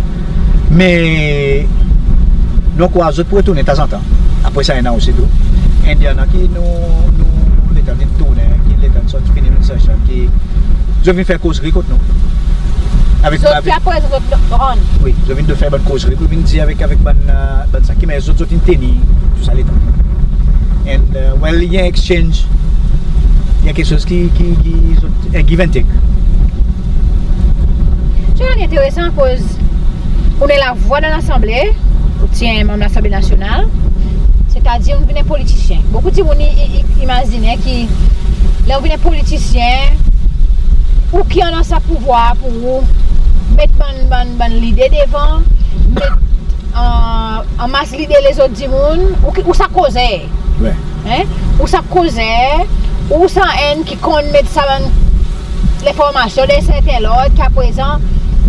Me nou ankouraz zot pour retournen tanzantan. Apre sa en an osi tou. And i annan ki nou, nou letan in tounen, ki letan sot fini reinsertion, ki zot vin fer kozri kot nou. Avek, zot avek, ki apre zot rann? Wi, zot vin fer bann kozri, pour vin dir avek, avek bann, e, bann sa ki, me zot, zot in tenir tou sa letan. And, e, well, i annan exchange, i annan keksoz ki, ki, ki zot, e, give and take. Sa i enteresan akoz ou annan lavwa dan Lasanble, ou ti en manm Lasanble Nasyonal, setadir ou vin en politisyen. Bokou dimoun i, i, i imazinen ki ler ou vin en politisyen, ou ki annan sa pouvwar pour ou met bann, bann, bann lide devan, met, an, an mas lide lezot dimoun, ou ki, ou sa kozer. Wi. En? Ou sa kozer, ou sa enn ki konn met sa bann lenformasyon dan serten lord, ki aprezan,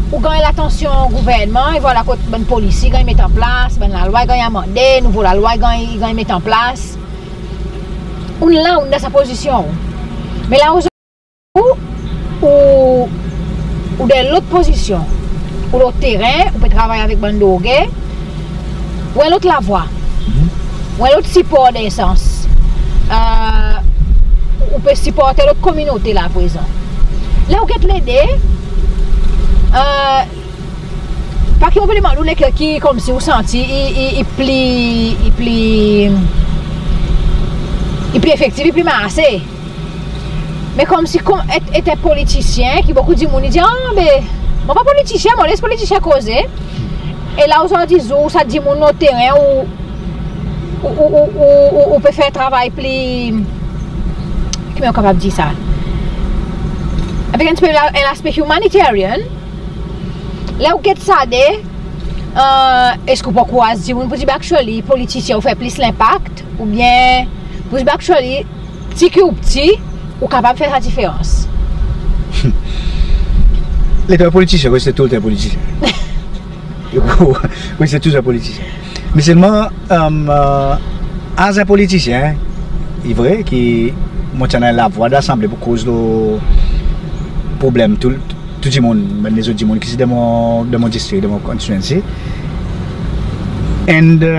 ou ganny latansyon gouvernman, e vwala kot bann polisi ganny met an plas, bann lalwa ganny amande, nouvo lalwa ganny, ganny met an plas. Ou'n la, ou'n dan sa pozisyon. Me la ou ou, ou, ou dan lot pozisyon. Ou lo teren, ou pe travay avek bann droge, ou en lot lavwa. Mhm. Ou en lot sipor dan sans. E, ou pe siporte lot kominote la aprezan. La ou get lede, e, pa ki mon pe demann ou lekel ki konmsi ou santi i, i, i pli, i pli, i pli efektif, i pli marse. Me konmsi, konm, et, et en politisyen, ki bokou dimoun i dir, a, be, mon pa politisyen, mon les politisyen koze. E la ozordi zour, sa dimoun lo teren, ou, ou, ou pe fer travay pli, ki mon kapab dir sa? Avek en pti pe la, en laspe humanitarian, la ou get sa de, e, eski ou pou ankouraz dimoun pour dir, be, actually, politisyen ou fer plis lenpak, oubyen pour dir, be, actually, pti ki ou pti, ou kapab fer sa diferans. Letan ou politisyen, ou reste toultan politisyen. Ou reste toultan politisyen. Me selman, e, e, as en politisyen, i vre ki mon ti annan lavwa dan Lasanble pour koz lo problenm tou, tou dimoun, menm lezot dimoun ki ti dan mon, dan mon distrik, dan mon constituency. And, e,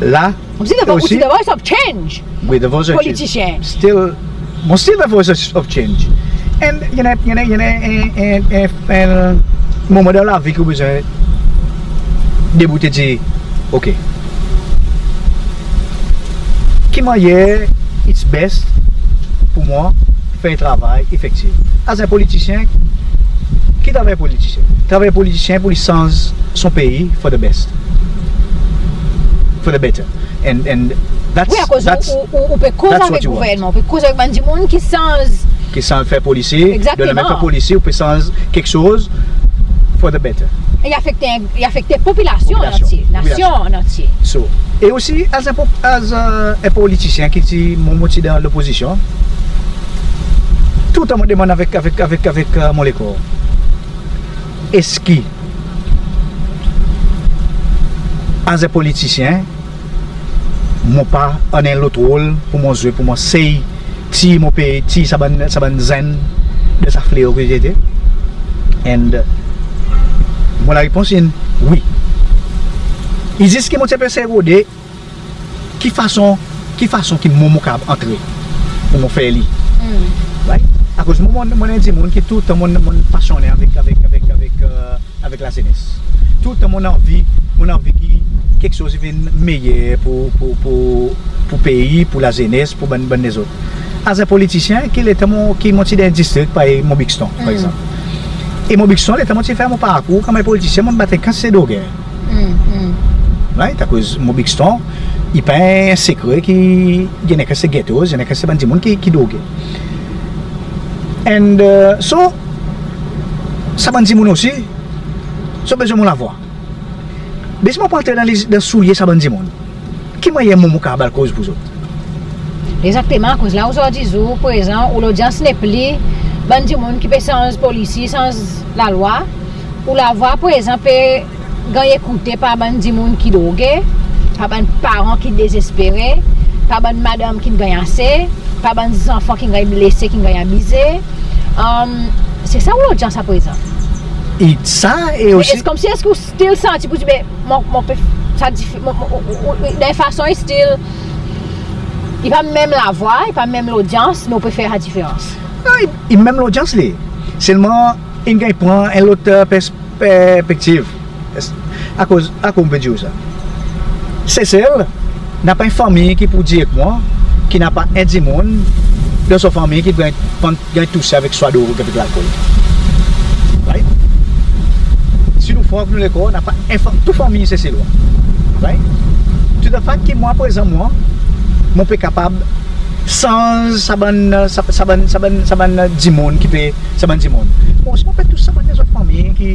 la, Ou still the vo-, ou still the voice of change. Wi, the voice of change. Politisyen. Still, mon still the voice of, of change. And, you know, you know, you know, en, en, en, en moman dan lavi ki ou bezwen debout e dir, OK, ki mannyer it's best pour mwan fer travay efektif? As en politisyen, ki travay politisyen? Travay politisyen pour li sanz son pei for the best. For the better. And, and that's, wi, akoz that's, ou, ou, ou pe koz avek gouvernman, ou pe koz avek bann dimoun ki sanz. Ki sanz fer polisi. Egzakteman. Dan menm fer polisi, ou pe sanz keksoz for the better. E i afekte, i afekte popilasyon an antye, nasyon an antye. So, e osi, as en po-, as, e, en politisyen ki ti, mon, mon ti dan lopozisyon, toultan mon demann avek, avek, avek, avek, e, mon lekor. Eski, as en politisyen, mon pa annan en lot rol pour mon zwe, pour mon sey tir mon pei, tir sa bann, sa bann zenn dan sa fleo ki zot ete? And, e, mon larepons in wi. I zis ki mon ti pe sey rode ki fason, ki fason ki mon, mon kapab antre pour mon fer li. Hmm. Right? Akoz mon, mon, mon en dimoun ki toultan mon, mon pasyonnen avek, avek, avek, avek, e, avek lazenes. Toultan mon anvi, mon anvi ki keksoz i vin meyer pour, pour, pour, pour pei, pour lazenes, pour bann, bann lezot. As en politisyen, ki letan mon, ki mon ti dan en distrik, parey Mont Buxton, par egzanp. E Mont Buxton, letan mon ti fer mon parkour konman politisyen, mon bat en kantite droger. Right? Akoz Mont Buxton, i pa en sekre ki, i annan kantite ghettos, i annan kantite bann dimoun ki, ki droge. And, e, so, sa bann dimoun osi, zot bezwen mon lavwa. Be si mon pa antre dan, dan soulye sa bann dimoun, ki mannyer mon, mon kapab al koz pour zot? Egzakteman, akoz la ozordi zour prezan, ou lodyans nepli bann dimoun ki pe sanz polisi, sanz lalwa. Ou lavwa prezan pe ganny ekoute par bann dimoun ki droge, par bann paran ki dezespere, par bann madanm ki'n ganny ase, par bann zanfan ki'n ganny blese, ki'n ganny abize. E, se sa ou lodyans aprezan. E sa, e osi, eski konmsi, eski ou still santi pour dir, be, mon, mon pe, sa difi-, mon, mon, ou, ou, ou, dan en fason, i still, i pa menm lavwa, i pa menm lodyans, me ou pe fer sa diferans? Non, i, i menm lodyans li. Selman, in ganny pran en lot, e, pers-, perspektiv. Akoz, akoz mon pe dir ou sa? Sesel, napa en fanmir ki pou dir ek mwan ki napa en dimoun dan son fanmir ki ganny, ganny touse avek swa drog, avek lalkol. Right? Si nou fran avek nou lekor, napa en fanm, tou fanmir Seselwa. Right? To the fact ki mwan, prezan mwan, mon pe kapab sanz sa bann, sa, sa bann, sa bann, sa bann dimoun ki pe, sa bann dimoun. Bon, si mon pe tous sa bann lezot fanmir ki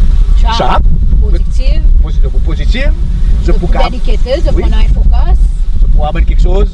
sharp, sharp, prodiktiv, pozi-, pozitiv, zot pou, pou dedicated, zot pou annan en focus, zot pou war bann keksoz,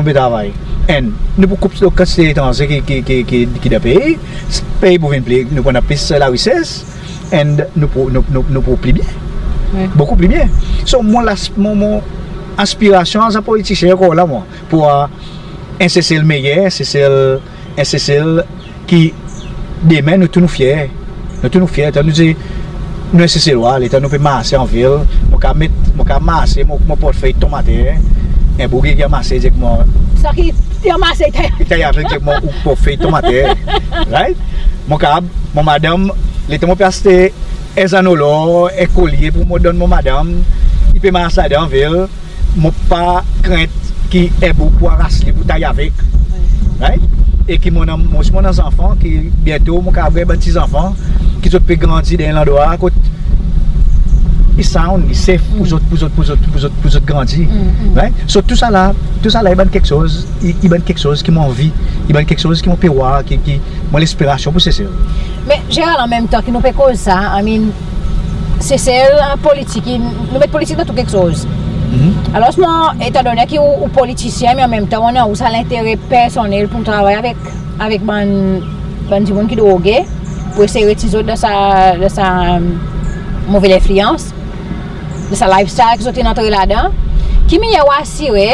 dimoun pe travay. And nou pou koup lo kantite etranze ki, ki, ki, ki, ki dan pei, pei pou vin pli, nou pou annan plis larises, and nou pou, nou, nou, nou pou pli byen. Wi. Bokou pli byen. So, mon las-, mon, mon aspirasyon as en politisyen ankor la, mwan, pour, euh, en Sesel meyer, en Sesel, en Sesel ki demen nou tou nou fyer. Nou tou nou fyer. Tan nou dir nou en Seselwa, letan nou pe marse an vil, mon kapab met, mon kapab marse, mon, mon portfey tonm ater, en boug i anmase, i dir mon, sa ki i anmase, i tay avek, i tay avek, i dir mon, ou portfey tonm ater. Right? Mon kapab, mon madanm, letan mon pe aste en zanno lor, en kolye pour mon donn mon madanm, i pe mars ladan an vil, mon pa krent ki en boug pou aras li, pou tay avek. Right? E ki mon annan, mon osi mon annan zanfan ki byento mon kapab ganny bann pti zanfan ki zot pe grandi dan en landrwa kot i sound, i safe pour zot, pour zot, pour zot, pour zot, pour zot grandi. Right? So tousala, tousala i bann keksoz, i, i bann keksoz ki mon anvi, i bann keksoz ki mon pe war, ki, ki mon lespirasyon pour Sesel. Me Gérald, an menm tan ki nou pe koz sa, I mean, Sesel, an politik, i, nou met politik dan tou keksoz. Alor, mwan, etan donnen ki ou, ou politisyen, me an menm tan ou annan ou sa lentere personnel pour travay avek, avek bann, bann dimoun ki droge, pour esey retir zot dan sa, dan sa, um, move lenfliyans, dan sa lifestyle ki zot in antre ladan, ki mannyer ou asire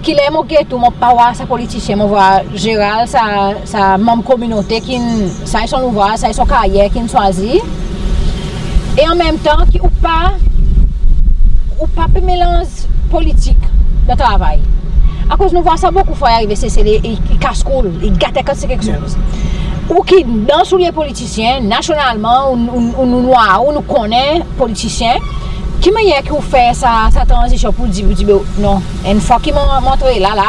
ki ler mon get ou, mon pa war sa politisyen, mon war Gérald, sa, sa manm kominote ki'n, sa i son louvraz, sa i son karyer ki'n swazir. E an menm tan ki ou pa, ou pa pe melanz politik dan travay. Akoz nou war sa bokou fwa i arive Sesel, i, i, i kas koul, i gat en kantite keksoz. Ou ki dan soulye politisyen, nasyonalman, ou, ou, ou nou war, ou nou konnen politisyen, ki mannyer ki ou fer sa, sa tranzisyon pour dir, pour dir, be, non, enn fwa ki mon, mon antre la, la,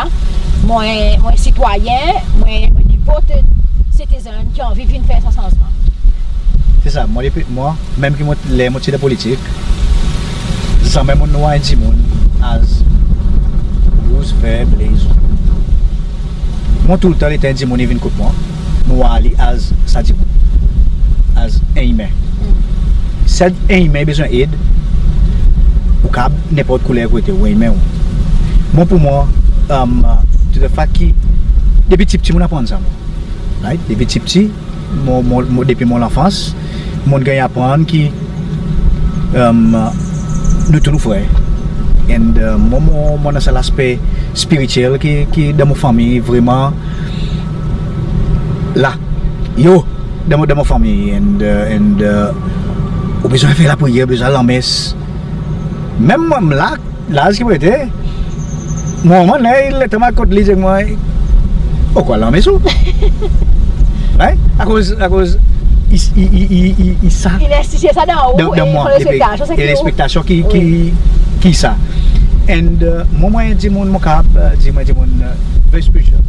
mon, mon sitwayen, mon, mon devot citizen ki anvi vin fer sa sanzman. Se sa, mwan, depi, mwan, menm ki mon, ler mon ti dan politik, zanmen mon'n war en dimoun as rouz, ver, ble, zon. Mwan, toultan letan en dimoun i vin kot mwan, mon war li as sa dimoun, as en imen. Si en imen i bezwen ed, ou kapab nenport kouler ki ou ete, ou en imen ou. Mwan, pour mwan, um, to the fact ki depi pti pti mon'n aprann sa, mwan. Right? Depi pti pti, mon, mon, mon, depi mon lanfans, mon'n ganny aprann ki, um, nou tou nou frer. And, uh, mon, mon, mon annan sa laspe spirityel ki, ki dan mon fanmir vreman la. Yo, dan mon, dan mon fanmir. And, uh, and, uh, ou bezwen fer lapriyer, ou bezwen al lanmes. Menm mwan la, laz ki mon ete, mon manman, letan mon al kot li, i dir mwan, ou kwa lanmes ou? Right? Akoz, akoz i, i, i sa. In enstite sa dan ou, dan, dan mwan, lekspektasyon ki, ki, ki sa. And, uh, mwan, mwan, dimoun, mon kapab, uh, dir mwan, dimoun, uh, very spiritual.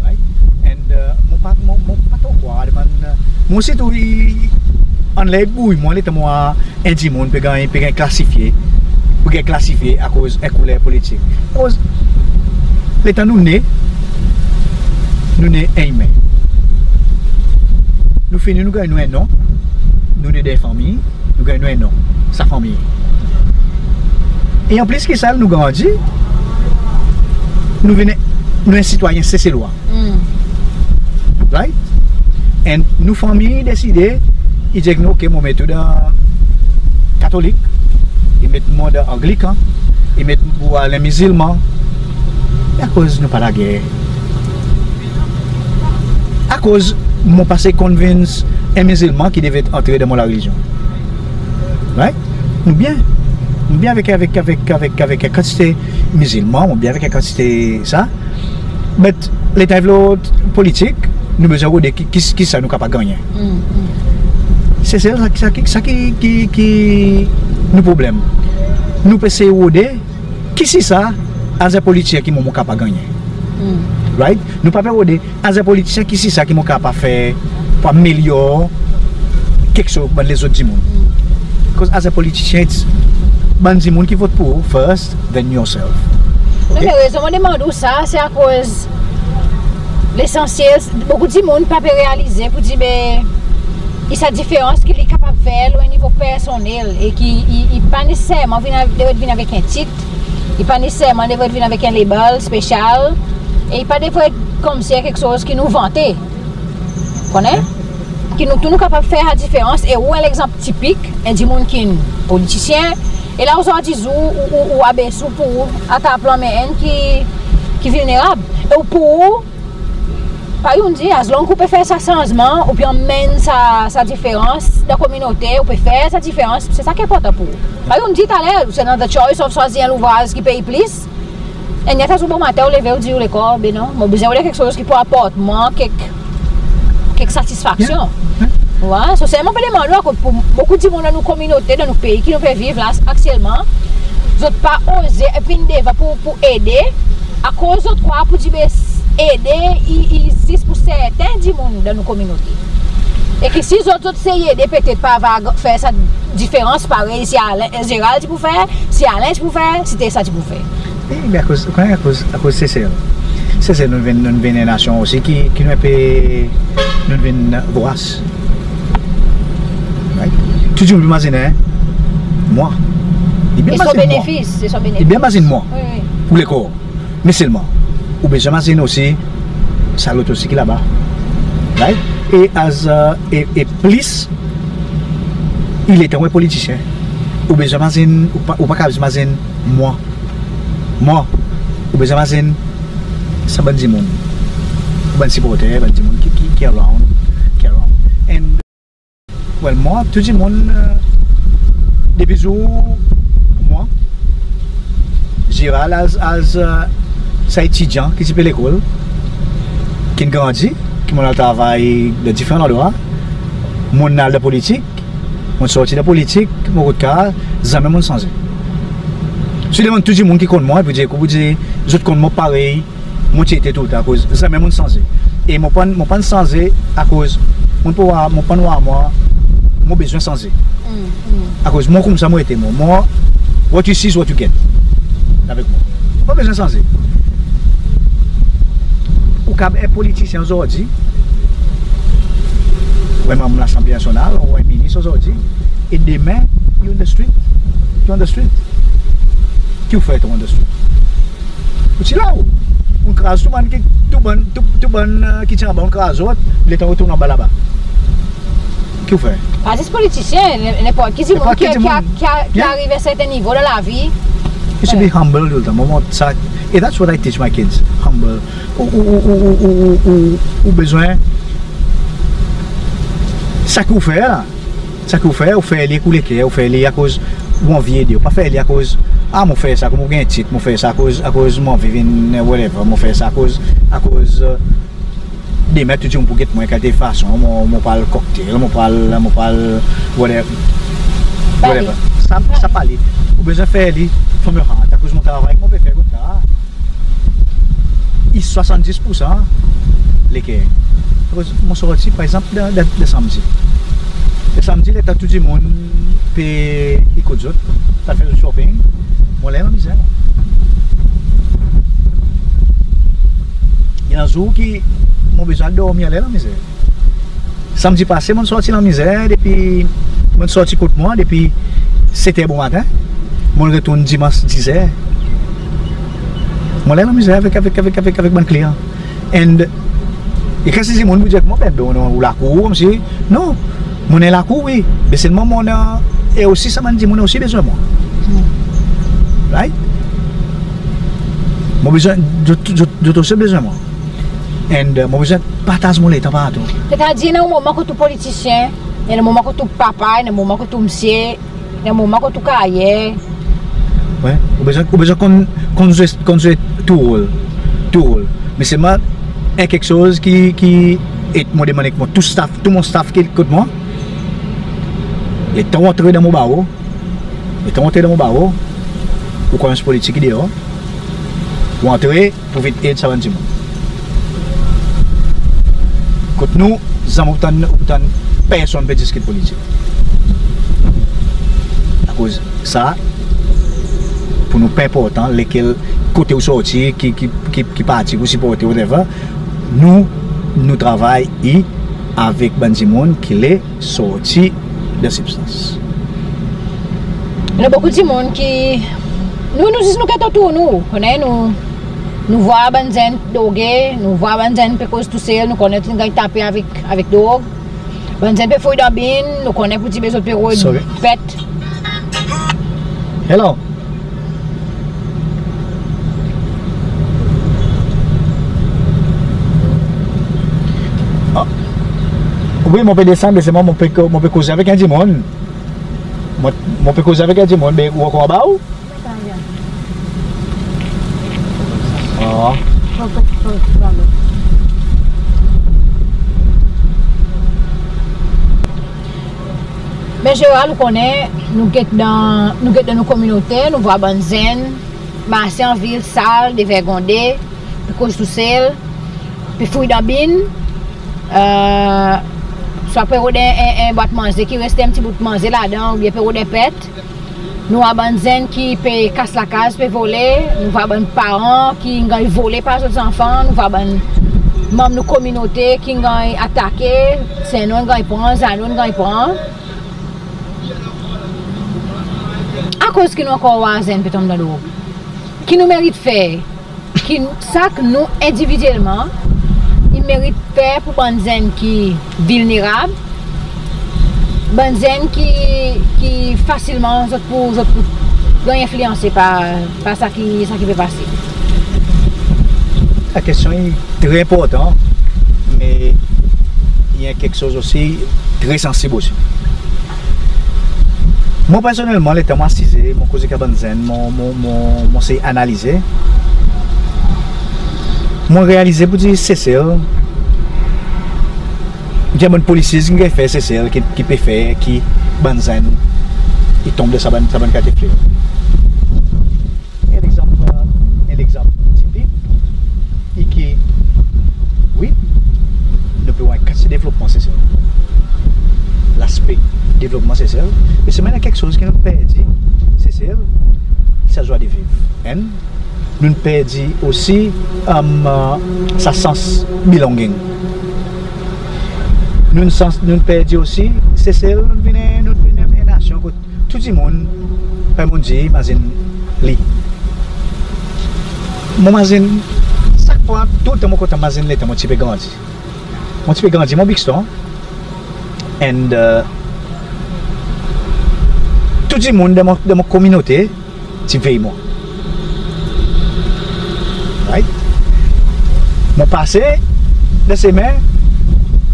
Right? And, uh, mon pa, mon, mon pa tro krwar, mwan, uh, mon sirtou, i, anler i bouy mwan letan mon war en dimoun pe ganny, pe ganny klasifye, pe ganny klasifye akoz en kouler politik. Akoz Letan nou ne, nou ne en imen. Nou fini, nou ganny nou en non, nou ne dan en fanmir, nou ganny nou en non, sa fanmir. E anplis ki sa, nou grandi, nou vin, nou en sitwayen Seselwa. Right? And nou fanmir deside, i dir ek nou, "OK, mon met ou dan Katolik, i met mwan dan Anglikan, i met ou al en Mizilman." E akoz nou pa lager? Akoz mon pa sey convince en Mizilman ki devret antre dan mon larelizyon? Right? Nou byen. Nou byen avek, avek, avek, avek, avek en kantite Mizilman, nou byen avek en kantite sa. But letan i vin lo politik, nou bezwen rode ki, ki, ki sa nou kapab gannyen. Se, se sa, sa ki, sa ki, ki, ki nou problenm. Nou pe sey rode ki si sa, as en politisyen, ki mon, mon kapab gannyen. Right? Nou pa pe rode, as en politisyen, ki si sa ki mon kapab fer pour amelyor keksoz bann lezot dimoun. Because as en politisyen, it's bann dimoun ki vot pour ou first, then yourself. Non, OK? Me rezon mon demann ou sa, se akoz lesansyel, bokou dimoun pa pe realize pour dir, be, i sa diferans ki li kapab fer lo en nivo personnel e ki i, i pa neseserman vin a-, devret vin avek en tit, i pa neseserman devret vin avek en label spesyal, e i pa devret konmsi keksoz ki nou vante. Konnen? Ki nou tou nou kapab fer sa diferans, e ou en legzanp tipik, en dimoun ki'n politisyen, e la ozordi zour ou, ou, ou abes ou pour ou atrap lanmen enn ki, ki vilnerab. E ou pour ou, pa ou'n dir, as long ou pe fer sa sanzman, ou pe anmenn sa, sa diferans dan kominote, ou pe fer sa diferans, se sa ki enportan pour ou. Pa ou'n dir taler, se another choice of swazir en louvraz ki pey plis, e neta zour bomaten ou leve ou dir ou lekor, be non, mon bezwen rod keksoz ki pou aport mwan kek, kek satisfaksyon. Ou war? So selman mon pe demann ou, akoz pour bokou dimoun dan nou kominote, dan nou pei ki nou pe viv la aktyelman, zot pa oze vin devan pour, pour ede, akoz zot krwar pour dir, be, ede i, i zis pour serten dimoun dan nou kominote. E ki si zot, zot sey ede, petet pa ava fer sa diferans parey si Alain, Gérald ti pou fer, si Alain ti pou fer, si Tessa ti pou fer. E, be akoz, ou konnen, akoz, akoz Sesel. Sesel, nou vin, nou vin en nasyon osi ki, ki nou en pe, nou vin voras. Right? Tou dimoun pe mazinen mwan. I byen mazin mwan. E son benefis, e son benefis. I byen mazin mwan. Wi, wi. Pour lekor. Me selman, ou bezwen mazin osi sa lot osi ki laba. Right? E as, e, e plis, i letan ou en politisyen, ou bezwen mazin, ou pa, ou pa kapab zis mazin mwan. Mwan, ou bezwen mazin sa bann dimoun. Bann siporter, bann dimoun ki, ki, ki around, ki around. And Well, mwan, tou dimoun, e, depi zour mwan, Gérald as, as, e, sa etidyan ki ti pe lekol, ki'n grandi, ki mon'n al travay dan diferan landrwa, mon'n al dan politik, mon'n sorti dan politik, mon rod kar, zanmen mon'n sanze. Si ou demann tou dimoun ki konn mwan, i pou dir, i pou dir, zot konn mwan parey mon ti ete toultan, akoz zanmen mon'n sanze. E mon pa'n, mon pa'n sanze akoz mon pa war, mon pa'n war mwan, mon bezwen sanze. Akoz mwan koumsa mon ete mwan. Mwan, what you see is what you get. Avek mwan. Mon pa bezwen sanze. Ou kapab en politisyen ozordi, ou en manm Lasanble Nasyonal, ou en minis ozordi, e demen, you on the street. You on the street. Ki ou fer tou on the street? Ou ti la ou. Ou'n kraz tou bann ki, tou bann, tou, tou bann, e, ki ti anba, ou'n kraz zot, letan ou retourn anba laba. Ki ou fer? Pa zis politisyen, nen-, nenport ki dimoun ki, ki, ki, ki ariv en serten nivo dan lavi. You should be humble toultan. Mon, mon, sa, e that's what I teach my kids. Humble. Ou, ou, ou bezwen sa ki ou fer la. Sa ki ou fer, ou fer li ek ou leker, ou fer li akoz ou anvi ede, ou pa fer li akoz, a, mon fer sa akoz mon ganny tit, mon fer sa akoz, akoz mon anvi vin, e, whatever, mon fer sa akoz, akoz, e, demen tou dimoun pou get mwan kalite fason, mon, mon pral cocktail, mon pral, mon pral, whatever. Whatever. Sa, sa pa li. Ou bezwen fer li from your heart, akoz mon travay ki mon pe fer kot sa i swasanndiz poursan leker. Akoz mon sorti, par egzanp, dan, dan, dan Sanmdi. Dan Sanmdi, letan tou dimoun pe ekout zot, pe fer zot shopping, mon la dan mizer. I annan zour ki mon bezwen al dormi anler lamizer. Samdi pase, mon'n sorti lamizer depi, mon'n sorti kot mwan depi set er bomaten, mon'n retourn Dimans diz er. Mon anler lamizer avek, avek, avek, avek, avek bann kliyan. And i annan dimoun pou dir, mon, be, be, ou lakour, konmsi. Non, mon annan lakour, wi. Me selman mon annan, e osi sa bann dimoun osi bezwen mwan. Right? Mon bezwen, zot, zot, zot osi bezwen mwan. And, uh, mon bezwen partaz mon letan partou. Setadir, i annan moman kot ou politisyen, i annan moman kot ou papa, i annan moman kot ou msye, i annan moman kot ou karyer. Wi, ou bezwen, ou bezwen konn, konn zwe, konn zwe tou rol. Tou rol. Me selman, en keksoz ki, ki, e mon demann ek mon tou staff, tou mon staff ki kot mwan, letan ou antre dan mon baro, letan ou antre dan mon baro, ou konn politik ki deor, ou antre, pou vin ed sa bann dimoun. Kot nou, zanmen ou tann, ou tann personn pe diskit politik. Akoz sa, pour nou pa enportan lekel kote ou sorti, ki, ki, ki, ki parti ou siporte, whatever. Nou, nou travay i avek bann dimoun ki le sorti dan sibstans. I annan bokou dimoun ki, nou, nou zis nou get otour nou, ou konnen, nou, nou vwar bann zenn droge, nou vwar bann zenn pe koz tousel, nou konnen zot in ganny tape avek, avek drog. Bann zenn pe fouy dan bin, nou konnen pour dir be zot pe rod pet. Hello. Ah. Wi, mon pe desann, me selman mon pe ko-, mon pe koze avek en dimoun. Mon, mon pe koze avek en dimoun, be ou ankor anba ou? Ah. Me zeneral, ou konnen, nou get dan, nou get dan nou kominote, nou vwar bann zenn marse an vil sal, devergonde, pe koz tousel, pe fouy dan bin, e, swa pe rod en, en, en bwat manze ki reste en pti bout manze ladan, oubyen pe rod en pet. Nou vwar bann zenn ki pe kas lakaz, pe vole, nou vwar bann paran ki ganny vole par zot zanfan, nou vwar bann manm nou kominote ki ganny atake, sennonn ganny pran, zannonn ganny pran. Akoz ki nou ankor vwar zenn pe tonm dan drog? Ki nou merit fer? Ki sa ki nou endividyelman i merit fer pour bann zenn ki vilnerab, bann zenn ki, ki fasilman zot pou, zot pou ganny enfliyanse par, par sa ki, sa ki pe pase. La kestyon i tre enportan, me i en keksoz osi tre sansib osi. Mwan personnelman, letan mon asize, mon koze ek bann zenn, mon, mon, mon, mon sey analize, mon realize pour dir Sesel, i annan bann policies ki ganny fer Sesel ki, ki pe fer ki bann zenn i tonm dan sa bann, sa bann kalite fleo. En legzanp, en legzanp tipik, i ki, wi, nou pe war en kantite devlopman Sesel. Laspe devlopman Sesel, me selman i annan keksoz ki nou'n perdi Sesel, sa zwa de viv. En, nou'n perdi osi, um, sa sans belonging. Nou'n sans, nou'n perdi osi Sesel, nou'n vin, nou'n vin en nasyon kot tou dimoun, pa mon dir, mazin li. Mon mazin, sak fwa, toultan mon kontan mazin letan mon ti pe grandi. Mon ti pe grandi, mon Buxton. And, uh, tou dimoun dan mon, dan mon kominote ti vey mwan. Right? Mon pase dan semen,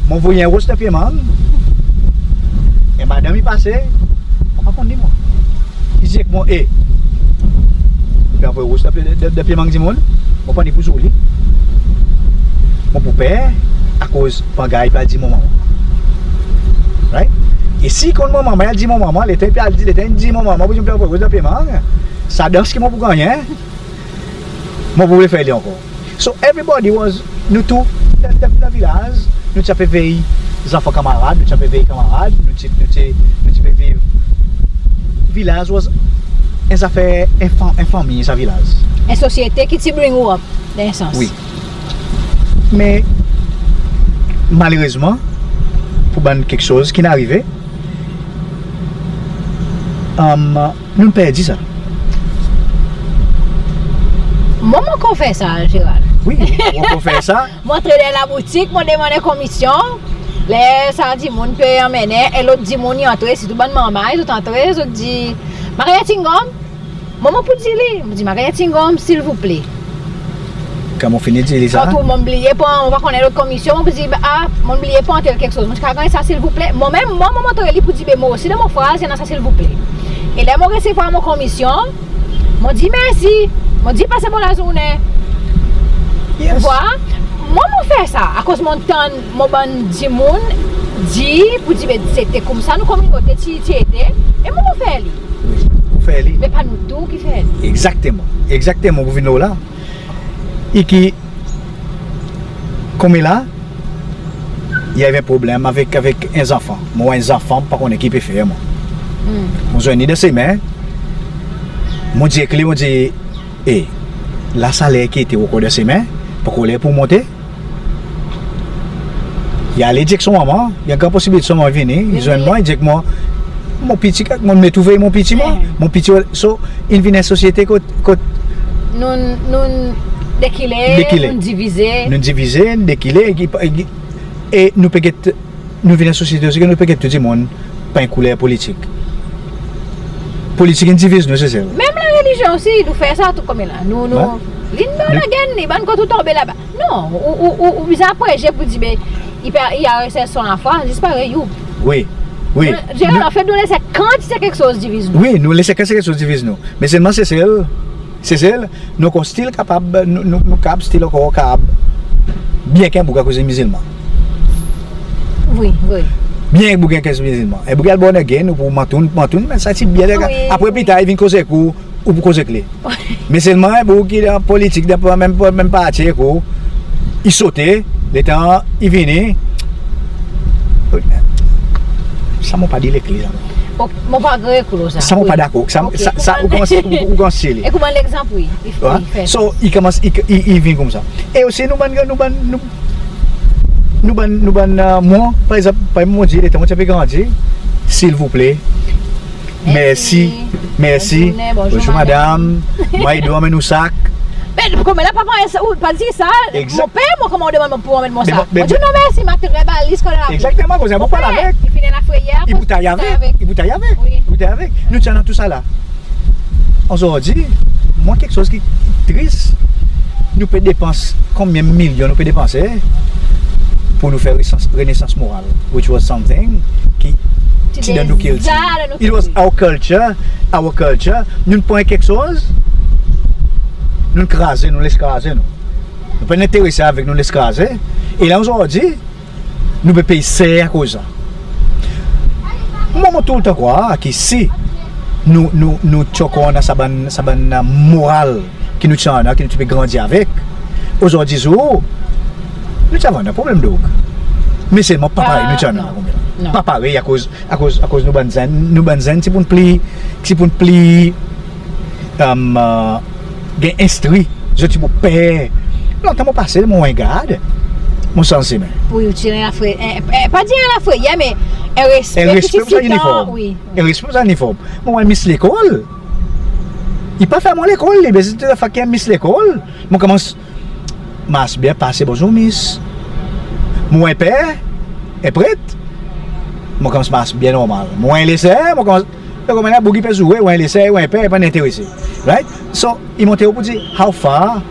mon vwar en ros dan pye mang. En madanm i pase, mon pa konn li mwan. I dir ek mwan, e, ou pe anvoy ros dan pye, dan, dan pye mang dimoun, mon pa ni pou zour li. Mon pou per, akoz pangay pe al dir mon manman. Right? E si i konn mon manman, i al dir mon manman, letan i pe al dir, letan i dir mon manman, mon pou dir, mon pe anvoy ros dan pye mang, sa dans ki mon pou gannyen, mon pou oule fer li ankor. So everybody was, nou tou, dan, dan, dan vilaz, nou ti pe vey zanfan kanmarad, nou ti pe vey kanmarad, nou ti, nou ti, nou ti pe viv. Vilaz was en zafer, en fan-, en fanmir sa vilaz. En sosyete ki ti bring ou up, dan en sans. Wi. Me malerezman, pour bann keksoz ki'n arive, am, nou'n perdi sa. Mwan mon ankor fer sa, Gérald. Wi, ou ankor fer sa. Mon antre dan laboutik, mon demann en komisyon. Ler sa dimoun pe anmennen en lot dimoun i antre, sirtou bann marmay, zot antre, zot dir, "Maria Tingom." Mwan mon pou dir li, mon dir, "Maria Tingom, silvouple." Kan mon fini dir li sa. Kan tou mon bliye pran, mon pa konnen lot komisyon, mon pou dir, "A, mon bliye pran tel keksoz. Mon ti kapab ganny sa silvouple." Mwan menm, mwan mon montre li pour dir, "Be mwan osi dan mon fraz i annan sa silvouple." E ler mon resevwar mon komisyon, mon dir mersi, mon dir pase bon lazournen. Yes. Ou war? Mwan mon fer sa, akoz mon tann mon bann dimoun dir pour dir, "Be se te koumsa nou kominote ti, ti ete," e mwan mon fer li. Wi, ou fer li. Me pa nou tou ki fer li. Egzakteman. Egzakteman, ou vin lo la. E ki, konmela, i ariv en problenm avek, avek en zanfan. Mon war en zanfan, mon pa konnen ki pe fer, mwan. Hmm. Mon zwenn li dan semen. Mon dir ek li, mon dir, "E, la sa ler ki ete ou ankor dan semen, pa ankor ler pour monte." I ale, i dir ek son manman, i annan posibilite son manman vini, i zwenn mwan, i dir ek mwan, "Mon piti, mon met ou vey mon piti mwan." Hmm. Mon piti, so, in vin en sosyete kot, kot nou'n, nou'n dekile, dekile. Nou'n divize. Nou'n divize, nou'n dekile, e, e nou pe get, nou vin en sosyete osi ke nou pe get tou dimoun par en kouler politik. Politik in diviz nou, Sesel. Menm larelizyon osi, nou fer sa tou konmela. Nou, nou, wi, vin dan lagenn, i bann kot ou tonbe laba. Non, ou, ou, ou, ou bizin apresie pour dir, "Be, i pe, i arestes son lafwa, zis parey ou." Wi, wi. Gérald, anfet, nou les en kantite keksoz diviz nou. Wi, nou les en kantite keksoz diviz nou. Me selman Sesel, Sesel, nou ankor stil kapab, nou, nou, nou kapab stil ankor kapab byen ki en boug akoz i mizilman. Wi, wi. Byen en boug akoz i mizilman. En boug i al born again, ou pou mantoun, mantoun, me sa ti byen legal. Wi, wi. Apre pli tar, i vin koz ek ou, ou pou koz ek li. Me selman en boug ki dan politik, dan menm, menm parti ek ou, i sote, letan i vini, sa mon pa dir lekel sa. Ok, mon pa agree ek ou lo sa. Sa mon pa dakor. Sa, sa, sa, ou konmans, ou, ou konmans li. E konman legzanp, wi. So, i konmans, i, i, i vin koumsa. E osi nou bann, nou bann, nou, nou bann, nou bann, e, mwan, par egzanp, par egzanp, mon dir, letan mon ti pe grandi, silvouple, mersi, mersi, bonzour madam, mon a ede ou anmenn ou sak. Me konmela pa, pa dir sa. Egzak. Mon per, mwan, konman ou demann mwan pour anmenn mon sak. Mon dir non mersi, mon a tir lalis konmela. Egzakteman, akoz i pou al avek. I fini lafreyer, i pou al avek. I pou al avek. Wi. I pou al avek. Nou ti annan tou sa la. Ozordi, mwan, keksoz ki tris, nou pe depans, konbyen milyon nou pe depanse pour nou fer renesans, renesans moral, which was something ki ti dan nou kilti. It was our culture, our culture. Nou'n pran keksoz, nou'n kraze, nou les kraze nou. Nou pa'n enterese avek, nou les kraze. E la ozordi, nou pe pey ser akoz sa. Mwan, mon toultan krwar ki si nou, nou, nou ti ankor annan sa bann, sa bann, e, moral ki nou ti annan, ki nou ti pe grandi avek, ozordi zour, nou ti ava annan problenm drog. Me selman pa parey nou ti annan la konmela. Pa parey, akoz, akoz, akoz nou bann zenn, nou bann zenn ti pou'n pli, ti pou'n pli, e, e, ganny enstri, zot ti pou per. Lontan mon pase, mon war en gard, mon sanz semen. Wi, ou ti annan lafre-, e, e, pa dir lafreyer, me en respe. En respe pour sa iniform. Wi. En respe pour sa iniform. Mon war en mis lekol. I pa fer mwan lekol, li bezwen fer ki en mis lekol. Mon konmans mars byen, pase bonzour mis. Mon war en per, en pret, mon konmans mars byen normal. Mon war en leser, mon konmans, konman en boug i pe zoure, war en leser, war en per, i pa'n enterese. Right? So, i montre ou pour dir how far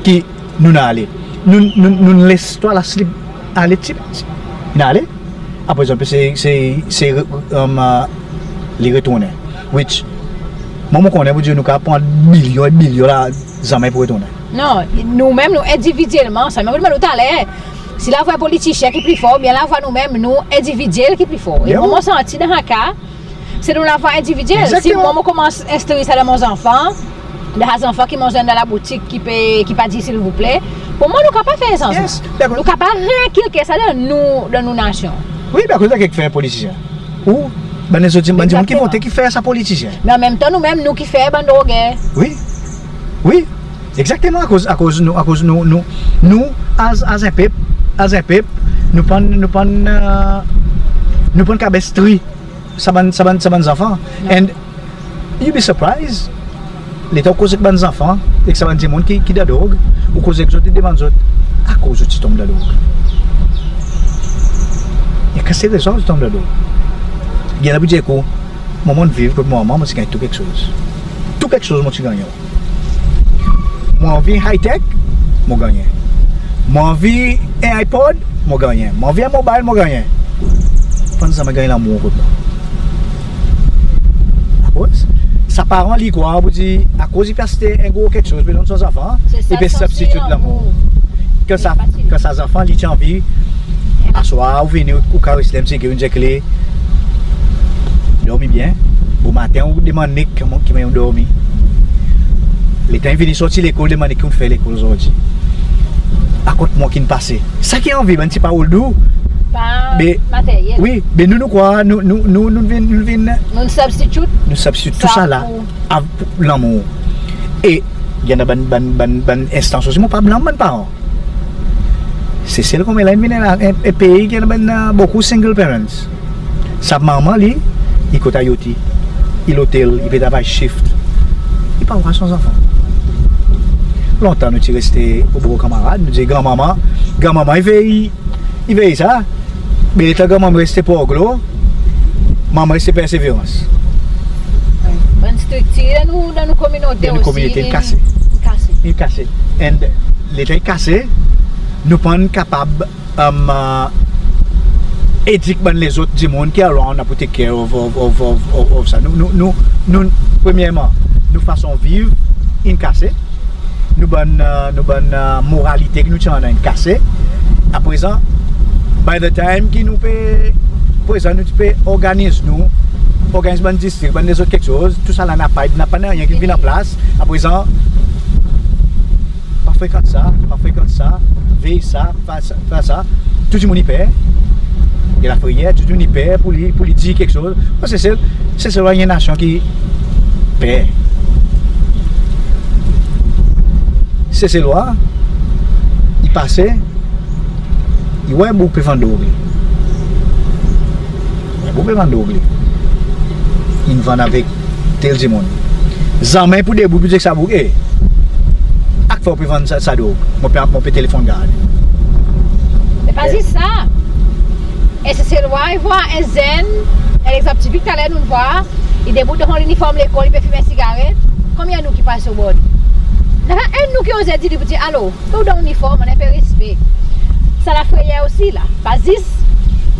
ki nou'n ale. Nou, nou, nou'n les tou sa la slip ale ti, in ale. Apre zot pe se, se, se, e, e, li retournen. Which, mwan, mon konnen pour dir nou kapab pran bilyon e bilyon la, zanmen pou retournen. Non, nou menm, nou endividyelman, sa mon demann ou taler, si lavwa politisyen ki pli for, oubyen lavwa nou menm, nou endividyel ki pli for. E mwan, mon santi dan sa ka, se nou lavwa endividyel. Si mwan, mon konmans enstri sa dan mon zanfan, dan sa zanfan ki mon zwenn dan laboutik ki pe, ki pa dir silvouple, pour mwan, nou kapab fer sanzman. Nou kapab re-enkilke sa dan nou, dan nou nasyon. Wi, be akoz sa ki fer politisyen? Ou, bann lezot, bann dimoun ki vote ki fer sa politisyen. Me an menm tan, nou menm, nou ki fer bann droger. Wi. Wi. Egzakteman, akoz, akoz nou, akoz nou, nou, nou, as, as en pep, as en pep, nou pa'n, nou pa'n, e, nou pa'n kapab enstri sa bann, sa bann, sa bann zanfan. And you be surprised, letan ou koz ek bann zanfan, ek sa bann dimoun ki, ki dan drog, ou koz ek zot, ou demann zot, akoz zot ti tonm dan drog? E ki se rezon zot tonm dan drog? Gannyen pou dir ek ou, mwan, mon'n viv kot mon manman, mon ti ganny tou keksoz. Tou keksoz mon ti gannyen. Mon anvi high tech, mon gannyen. Mon anvi en iPod, mon gannyen. Mon anvi en mobile, mon gannyen. Pa'n zanmen ganny lanmour kot mwan. Akoz sa paran li krwar pou dir, akoz i pe aste en gro keksoz, pe donn son zanfan, i pe substitute lanmour. Kan sa, kan sa zanfan li ti anvi, aswar ou vini, ou, ou kares li, ou dir ek li, dormi byen. Bomaten ou demann li ki mannyer ou dormi. Letan i vini sorti lekol, demann li ki ou'n fer lekol ozordi. Akont mwan ki'n pase. Sa ki anvi, bann ti parol dou. Pa materyel. Wi, be nou, nou krwar, nou, nou, nou, nou vin, nou vin, nou substitute, nou substitute tousala pou lanmour. E i annan bann, bann, bann, bann enstans osi, mon pa blanm bann paran. Sesel konmela in vin en, en, en pei ki annan bann, e, bokou single parents. Sa manman li, i kot ayoti, i lotel, i pe travay shift. I pa war son zanfan. Lontan nou ti reste o bor kanmarad, nou dir granmanman, granmanman i vey, i vey sa. Be letan granmanman reste Port Glaud, manman reste Perseverance. Bann striktir dan nou, dan nou kominote osi, dan nou kominote i kase. I kase. I kase. And letan i kase, nou pa'n kapab, e, edik bann lezot dimoun ki around pou take care of, of, of, of, of, of sa. Nou, nou, nou, nou, premyerman, nou fason viv in kase. Nou bann, e, nou bann, e, moralite ki nou ti annan in kase. Aprezan, by the time ki nou pe, prezan nou ti pe organiz nou, organiz bann distrik, bann lezot keksoz, tousala napa, napa nanryen ki vin an plas. Aprezan, pa frekant sa, pa frekant sa, vey sa, pa sa, pa sa. Tou dimoun i per. I annan lafreyer, tou dimoun i per pour li, pour li dir keksoz. Bon, Sesel, Seselwa i en nasyon ki per. Seselwa i pase, i war en boug pe vann drog li. En boug pe vann drog li. In vann avek tel dimoun. Zanmen i pou debout pou dir sa boug, e, akfer ou pe vann sa, sa drog? Mon pe, mon pe telefonn gard. Me pa zis sa. E Seselwa i war en zenn, en legzanp tipik, taler nou'n war, i debout dan son liniform lekol, i pe fimen sigaret. Konbyen nou ki pas o bor? Napa enn nou ki oze dir li pou dir, alo, met ou dan liniform, annan en pe respe. Sa lafreyer osi la. Pa zis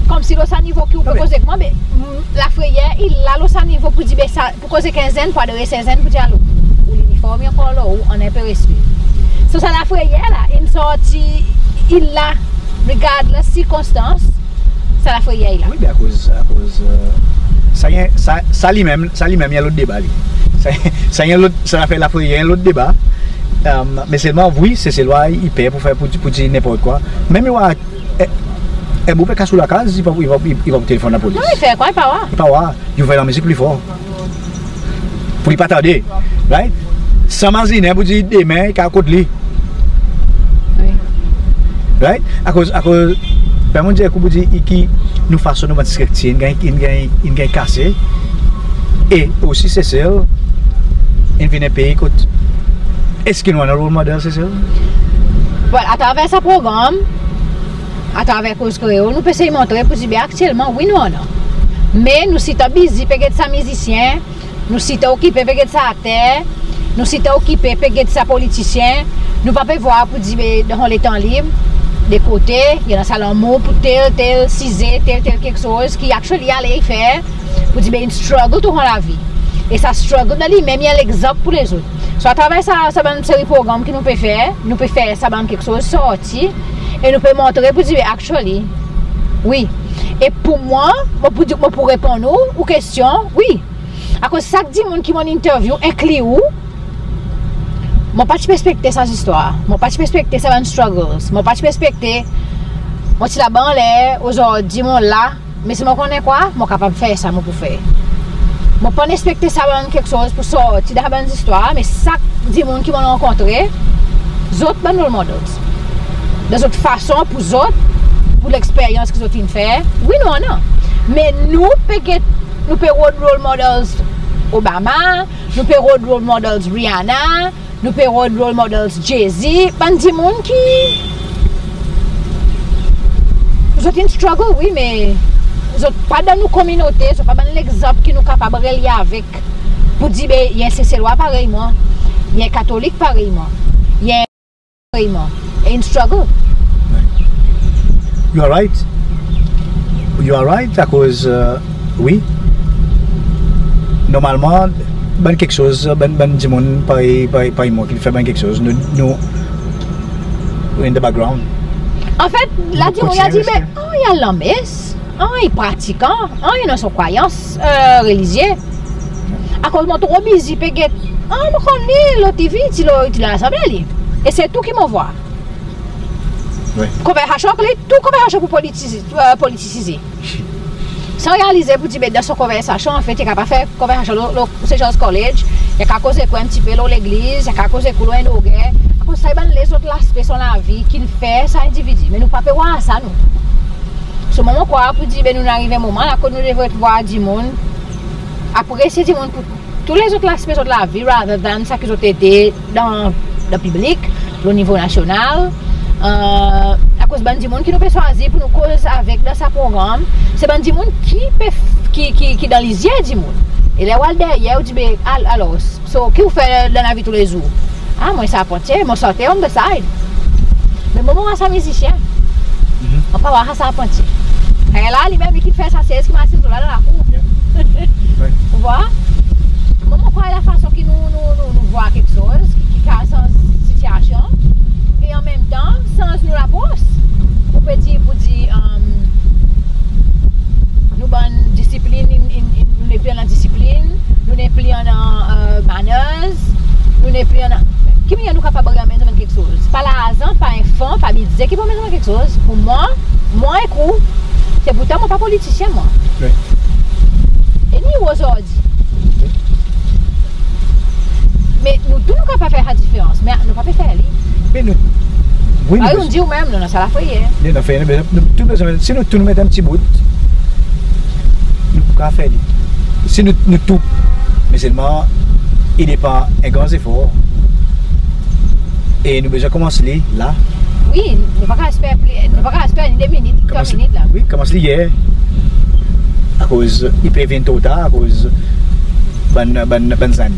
konmsi lo sa nivo ki ou pe koze ek mwan, me, mm, lafreyer i la lo sa nivo pou dir, be sa, pou koze ek en zenn, pou adres en zenn, pou dir, alo, ou liniform i ankor lo ou, annan en pe respe. So sa lafreyer la, in sorti, i la, regardless sirkonstans, sa lafreyer i la. Wi, be akoz, akoz, e, sa i en, sa, sa li menm, sa li menm i en lot deba li. Sa, sa i en lot, sa lafer lafreyer i en lot deba. E, me selman, wi, Seselwa i per pou fer, pou, pou dir nenport kwa. Menm i war, e, e, boug pe kas ou lakaz, i pa, i pa, i pa pou telefonn lapolis. Non, i fer kwa, i pa war. I pa war. I ouver lanmizik pli for. Pour li pa tande, right? San mazinen pour dir demen i kapab kot li. Wi. Right? Akoz, akoz, be mon dir ek ou pour dir, i ki nou fason nou bann striktir in ganny, in ganny, in ganny kase. E osi Sesel in vin en pei kot, eski nou annan role model, Sesel? Well, atraver sa progranm, atraver Koz Kreol, nou pe sey montre pour dir, be aktyelman, wi, nou annan. Me nou sitan bizi pe get sa mizisyen, nou sitan okipe pe get sa akter, nou sitan okipe pe get sa politisyen, nou pa pe war pour dir, be dan son letan lib, de kote, i annan sa lanmour pour tel, tel size, tel, tel keksoz, ki actually ale i fer, pour dir, be in struggle tou son lavi. E sa struggle dan li menm i en legzanp pour lezot. So, atraver sa, sa bann seri progranm ki nou pe fer, nou pe fer sa bann keksoz sorti, e nou pe montre pour dir, be actually, wi. E pour mwan, mon pou dir, mon pou reponn ou, ou kestyon, wi. Akoz sak dimoun ki mon'n interview, enkli ou, mon pa ti pe ekspekte sa zistwar. Mon pa ti pe ekspekte sa bann struggles. Mon pa ti pe ekspekte, mon ti laba anler, ozordi mon la, me si mon konnen kwa, mon kapab fer sa mon pou fer. Mon pa'n ekspekte sa bann keksoz pou sorti dan sa bann zistwar, me sak dimoun ki mon'n rankontre, Zot bann role models. Dan zot fason pour zot, pour leksperyans ki zot in fer, wi nou annan. Me nou pe get, nou pe rod role models Obama, nou pe rod role models Rihanna, nou pe rod role models Jay-Z, bann dimoun ki zot in struggle, wi, me zot pa dan nou kominote, zot pa bann legzanp ki nou kapab relye avek pour dir, be, i en Seselwa parey mwan, i en Katolik parey mwan, i en parey mwan, e in struggle. You are right. You are right, akoz, e, wi. Normalman, bann keksoz, bann, bann dimoun parey, parey, parey mwan ki fer bann keksoz, nou, nou, in the background. Anfet, la dimoun i a dir, be, an, i al lanmes, an, i pratikan, an, i annan son krwayans, e, relizye. Akoz mon tro bizi pe get, an, mon konn li lo TV, ti lo, ti lo Lasanble li. E se tou ki mon vwar. Wi. Konversasyon, tou konversasyon pour politize, e, politisize. San realize pour dir, be, dan son konversasyon, anfet, i kapab fer konversasyon lo, lo Seychelles College, i a koz ek ou en pti pe lo legliz, i a koz ek ou lo en droger. Akoz sa i bann lezot laspe son lavi ki'n fer sa endividi. Me nou pa pe war sa, nou. So, mwan, mon krwar pour dir, be, nou'n ariv en moman la kot nou devret war dimoun, apresye dimoun pour tou lezot laspe zot lavi, rather than sa ki zot ete dan, dan piblik, lo nivo nasyonal. E, akoz bann dimoun ki nou pe swazir pour nou koz avek dan sa progranm, se bann dimoun ki pe f-, ki, ki, ki dan lizye dimoun. E ler ou al deryer, ou dir, be, al-, alor, so, ki ou fer dan lavi toulezour? A, mwan, sarpantye, mon sort on the side. Me mwan, mon war sa mizisyen. Mhm. Mon pa war sa sarpantye. E la, li menm, li ki fer sa sez ki Martin Zola dan lakour. Yeah. Wi. Ou war? Mwan, mon krwar lafason ki nou, nou, nou, nou war keksoz, ki, ki kapab sanz sitiasyon, e an menm tan, sanz nou lapros. Ou pe dir, pour dir, e, nou bann disiplin, in, in, in, nou nepli annan disiplin, nou nepli annan, e, manners, nou nepli annan, ki mannyer nou kapab anmenn bann keksoz? Pa larzan, pa enfan, pa bidze ki pou anmenn bann keksoz. Pour mwan, mwan ek ou, se pourtan mon pa politisyen, mwan. Wi. E ni ou ozordi. Wi. Me nou tou nou kapab fer sa diferans, me nou pa pe fer li. Me nou, wi, nou, parey ou dir ou menm, nou annan sa lafreyer. Nou annan lafreyer, nou, nou tou bezwen, si nou tou nou met en pti bout, nou pou kapab fer li. Si nou, nou tou, me selman, i depan en gran zefor. E nou bezwen konmans li la. Wi, nou pa kapab esper pli, nou pa kapab esper ni de minit, trwa minit la. Wi, konmans li yer. Akoz i pe vin tro tar, akoz bann, bann, bann zann.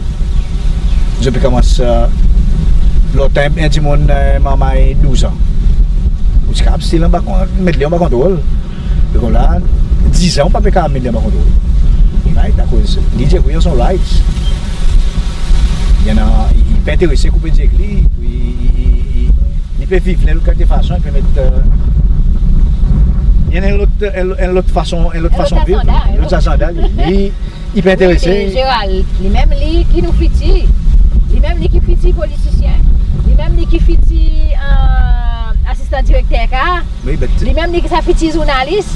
Zot pe konmans, e, lontan en dimoun, e, manmay douz an, ou ti kapab still anba kon-, met li anba kontrol. Me kounye la, diz an, ou pa pe kapab met li anba kontrol. Right? Akoz li dir ou i annan son rights. I annan, i, i pa enterese ki ou pe dir ek li, i, i, i, i, i pe viv dan en lot kalite fason, i pe met, e, i annan en lot, en, en lot fason, en lot fason viv, en lot azanda, li, li pa enterese. Wi, me Gérald, li menm li ki nou fitir. Li menm li ki fitir politisyen. Li menm li ki fitir, e, asistan direkter ka. Wi, but li menm li ki sa fitir zournalis.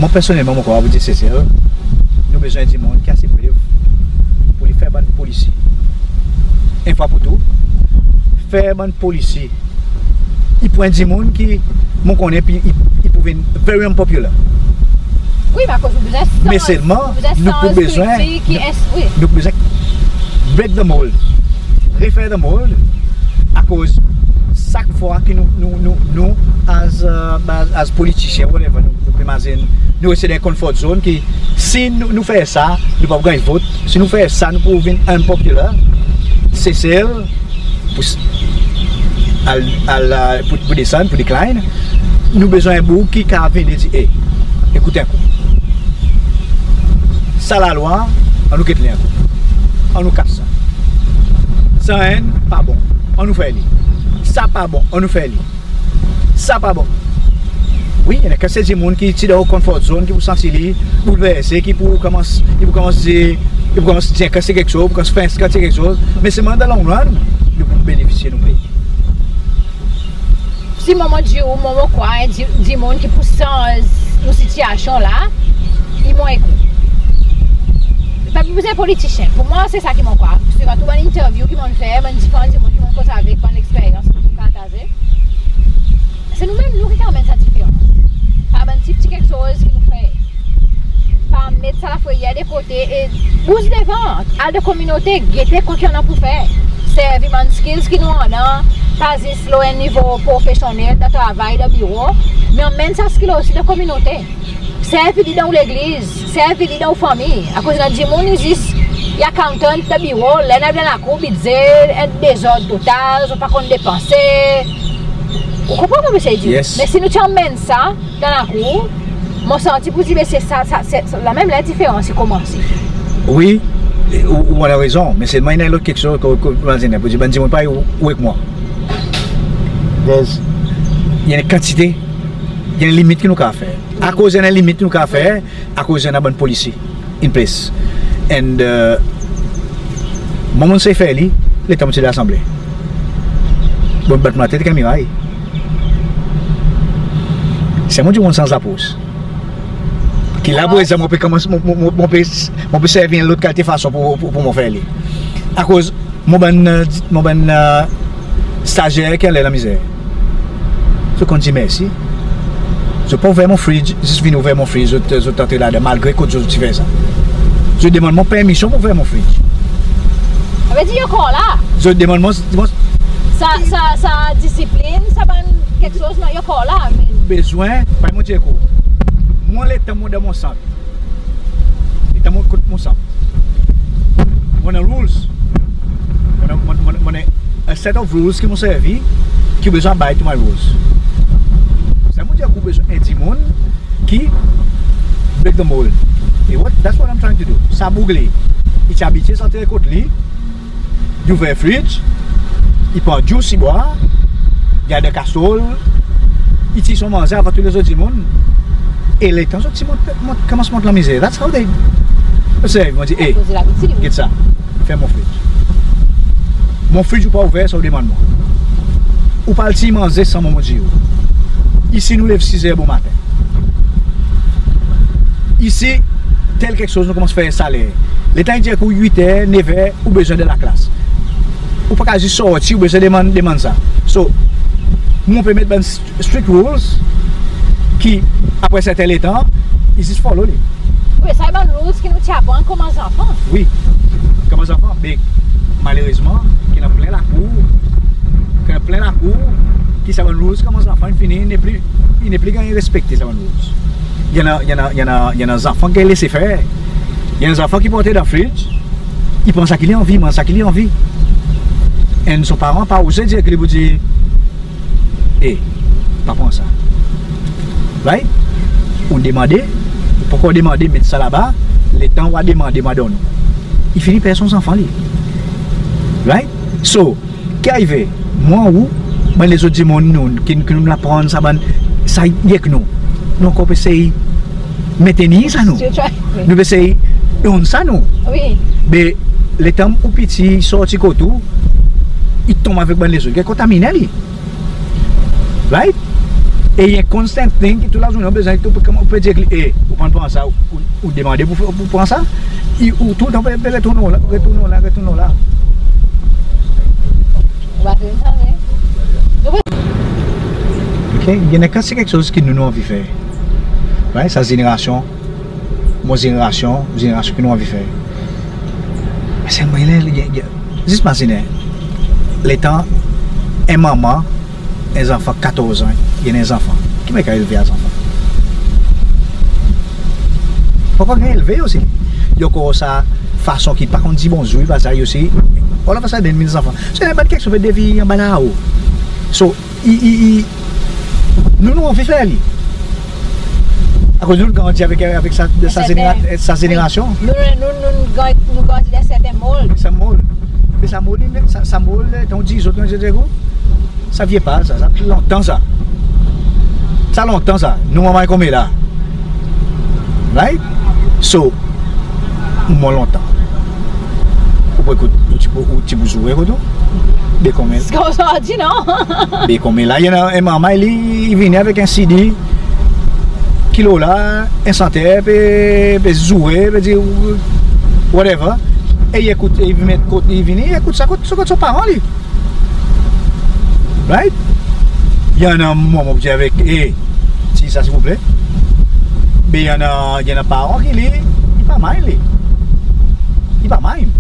Mwan, personnelman, mon krwar pour dir Sesel, nou bezwen dimoun ki ase brev pour li fer bann polisi. En fwa pour tou, fer bann polisi. I pou en dimoun ki, mon konnen, i, i, i pou vin very unpopular. Wi, me akoz ou bezwen sanz, me selman, ou bezwen nou pou sanz bezwen, striktir ki nou, es-, wi, nou pou bezwen break the mold, refer the mold, akoz sak fwa ki nou, nou, nou, nou, as, e, as, as politisyen, whatever, nou, nou pe mazin, nou reste dan comfort zone ki si nou, nou fer sa, nou pa pou ganny vot. Si nou fer sa, nou pou vin unpopular. Sesel, pour s-, al, al, e, pour, pour desann, pour decline, nou bezwen en boug ki kapab vini dir, e, ekout en kou. Sa lalwa, annou get li en kou. Annou kas sa. Sa enn pa bon, annou fer li. Sa pa bon, annou fer li. Sa pa bon. Wi, i annan kantite dimoun ki ti dan comfort zone, ki pou santi li boulverse, ki pou konmans, ki pou konmans dir, ki pou konmans dir en kantite keksoz, pou konmans fer en kantite keksoz. Me selman dan long run, nou pou benefisye nou pei. Si mwan mon dir ou, mwan mon krwar, di, dimoun ki pou sanz nou sitiasyon la, i mwan ek ou. Pa bezwen Politisyen. Pour mwan, se sa ki mon krwar. Swivan tou bann interview ki mon'n fer, bann diferan dimoun ki mon'n koz avek, bann leksperyans ki mon'n partaze. Se nou menm nou ki anmenn sa diferans. Pa bann pti pti keksoz ki nou fer. Pa met sa lafreyer de kote e bouz devan. Al dan kominote, gete kot ki annan pour fer. Servi bann skills ki nou annan, pa zis lo en nivo profesyonnel dan travay, dan biro, me anmenn sa skill osi dan kominote. Servi li dan ou legliz, servi li dan ou fanmir. Akoz i annan dimoun i zis i accountant dan biro, ler i ariv dan lakour, bidze, en dezord total, zot pa konn depanse. Ou konpran mon pe esey dir? Yes. Me si nou ti anmenn sa dan lakour, mon santi pour dir, be se sa, sa, se, se, la menm la diferans i komanse. Wi, ou, ou annan rezon, me selman i annan lot keksoz ki, ki, ki, pour dir, bann dimoun pa ou, ou ek mwan. There's, i annan kantite, i annan limit ki nou kapab fer. Akoz i annan limit ki nou kapab fer, akoz i annan bann polisi in place. And, uh, mwan mon'n esey fer li, letan mon ti dan Lasanble. Bon, bat mon latet ek en miray. Se mon dir mon'n sanz lapros. Ki la, prezan, mon pe konmans, mon, mon, mon, mon pe, mon pe servi en lot kalite fason pour, pour, pour mon fer li. Akoz mon bann, uh, mon bann, uh, stazyer ki anler lamizer, zot konn dir mersi. Zot pa ouver mon fridge, zis vin ouver mon fridge, zot, zot antre ladan, malgre kot zot ti fer sa. Zot demann mon permisyon pour ouver mon fridge. Savedir i ankor la. Zot demann mon, mon Sa, sa, sa disiplin, sa bann keksoz, non, i ankor la, me bezwen, pa mon dir kou. Mwan, letan mon dan mon sant, letan mon kot mon sant, mon annan rules. Mon annan, mon, mon, mon annan a set of rules ki mon servi, ki bezwen abide to my rules. Sa mon dir, ou bezwen en dimoun ki break the mold. E what, that's what I'm trying to do. Sa boug li, i ti abitye santi kot li, i ouver fridge, i pran juice, i bwar, i al dan kasrol, i tir son manze avan tou lezot dimoun. E letan zot ti mont, mont, konmans mont lamizer, that's how they, se, mon dir, "Ey, get sa, ferm mon fridge." Mon fridge ou pa ouver, sa ou demann mwan. Ou pa al tir manze san mwan mon dir ou. Isi nou lev sis er bomaten. Isi, tel keksoz nou konmans fer sa ler. Letan i dir ek ou wit er, nev er, ou bezwen dan laklas. Ou pa kapab zis sorti, ou bezwen demann, demann sa. So, mon pe met bann strict rules ki, apre serten letan, i zis follow li. Wi, sa i bann rules ki nou ti aprann konman zanfan. Wi, konman zanfan, me malerezman, ki annan plen lakour, ki annan plen lakour, ki sa bann rules konman zanfan, i fini, i nepli, i nepli ganny respekte sa bann rules. I annan, i annan, i annan, i annan zanfan ki ganny lese fer. I annan zanfan ki pou antre dan fridge, i pran sa ki li anvi, manz sa ki li anvi. And son paran pa oze dir ek li pour dir, "Ey, pa pran sa." Right? Ou demande, ou pa ankor demande, met sa laba, letan ou a demande, mon a donn ou. I fini perd son zanfan li. Right? So, ki arive, mwan, ou, bann lezot dimoun nou, ki, ki nou'n aprann sa bann, sa i ek nou. Nou ankor pe esey mentenir sa nou. Still try. Wi. Nou pe esey donn sa nou. Wi. Me letan ou piti, sorti kot ou, i tonm avek bann lezot, i kontaminen li. Right? E i en constant thing ki tou lazournen ou bezwen, ou pe, ou pe dir ek li, "Ey, ou pa'n pran sa, ou, ou demande pour, pour pran sa." I, ou toultan pe, pe retourn la, retourn la, retourn la. Ou pa fer sa, wi. Ok, i annan kantite keksoz ki nou, nou anvi fer. Right? Sa zenerasyon, mon zenerasyon, zenerasyon ki nou anvi fer. Me selman, i, i, i, zis mazinen, letan en manman, en zanfan katorz an, i annan en zanfan. Ki mannyer i a elve sa zanfan? Pa ankor ganny elve osi. I ankor sa fason ki pa konn dir bonzour, pa sa osi. All of a sudden, i annan zanfan. Se bann keksoz pe devir anba lao. So, i, i, i, nou, nou anvi fer li. Akoz nou grandi avek, avek sa, sa zenera-, sa zenerasyon. Nou, nou, nou, nou gran-, nou grandi dan serten mold. Sa mold. E sa mold, sa, sa mold, letan ou dir zot, letan ou dir zot, sa vye pa sa, sa lontan sa. Sa lontan sa. Nou manman konmela. Right? So, mon lontan. Ou pe ekout, ou ti pou, ou ti pou zoure kot ou. Be konmen. Sa ou sa dir, non? Be konmen la, i annan en manman, li, i vini avek en CD. Ki lo la, en santer pe, pe zoure, pe dir, ou, whatever, e i ekout, e i met kot, i vini, i ekout sa kot, sa kot son paran li. Right? I annan moman ou dir avek, e, tir sa silvouple. Me i annan, i annan paran ki li, i pa mind li. I pa mind.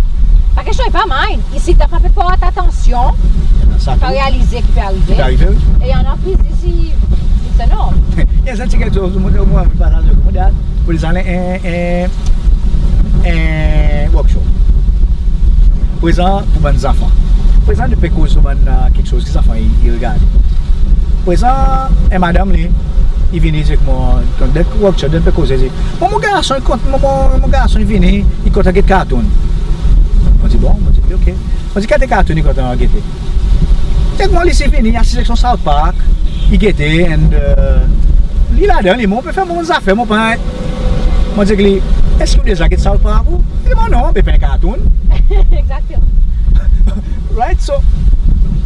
Pa kestyon i pa mind. I sitan pa pe port atansyon. I annan sa tou. Pa realize ki pe arive. Ki pe arive, wi. E i annan plis isi, isi non. I annan sa ti keksoz, mon, mon, mon, pa sa, mon, mon, mon, mon, mon, mon, mon, en workshop. Prezan, pour bann zanfan. Prezan, nou pe koz lo bann, e, keksoz ki zanfan i, i regarde. Prezan, en madanm li, i vini, i dir ek mwan, dan workshop, dan pe koze, i dir, "Mon, mon garson, i kont, mon, mon, mon garson i vini, i kontan get kartoun." Mon dir, "Bon," mon dir, "ok." Mon dir, "Kantite kartoun i kontan gete?" Tek mon li si vini, i asiz ek son South Park, i gete, and, e, li ladan li, mon pe fer mon zafer, mon pa, mon dir ek li, "Eski ou deza get South Park ou?" Li dir, "Mon non, be pa en kartoun." Exactement. Right? So,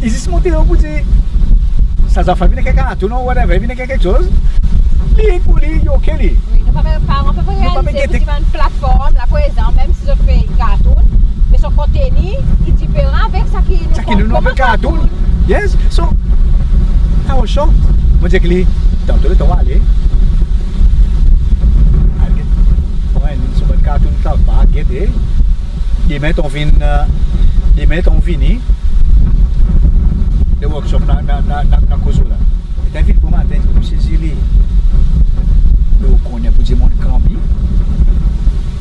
i zis montre ou pour dir, sa zafer vin ek en kartoun or whatever, vin ek keksoz. Li, pour li, i ok li. Wi, nou pa, paran pa pe realize pour dir bann platform la, par egzanp, menm si zot fer kartoun, me son konteni i diferan avek sa ki nou, sa ki nou, nou apel kartoun. Yes, so, I was shocked. Mon dir ek li, tanto letan ou ale, al get, pran son bann kartoun, sa pa gete. Demen ton vin, e, demen ton vini, dan workshop la, la, la, la, la koz ou la. Letan i vin bomaten, i dir, "Msye Zili, nou konnen pour dir mon kanbi."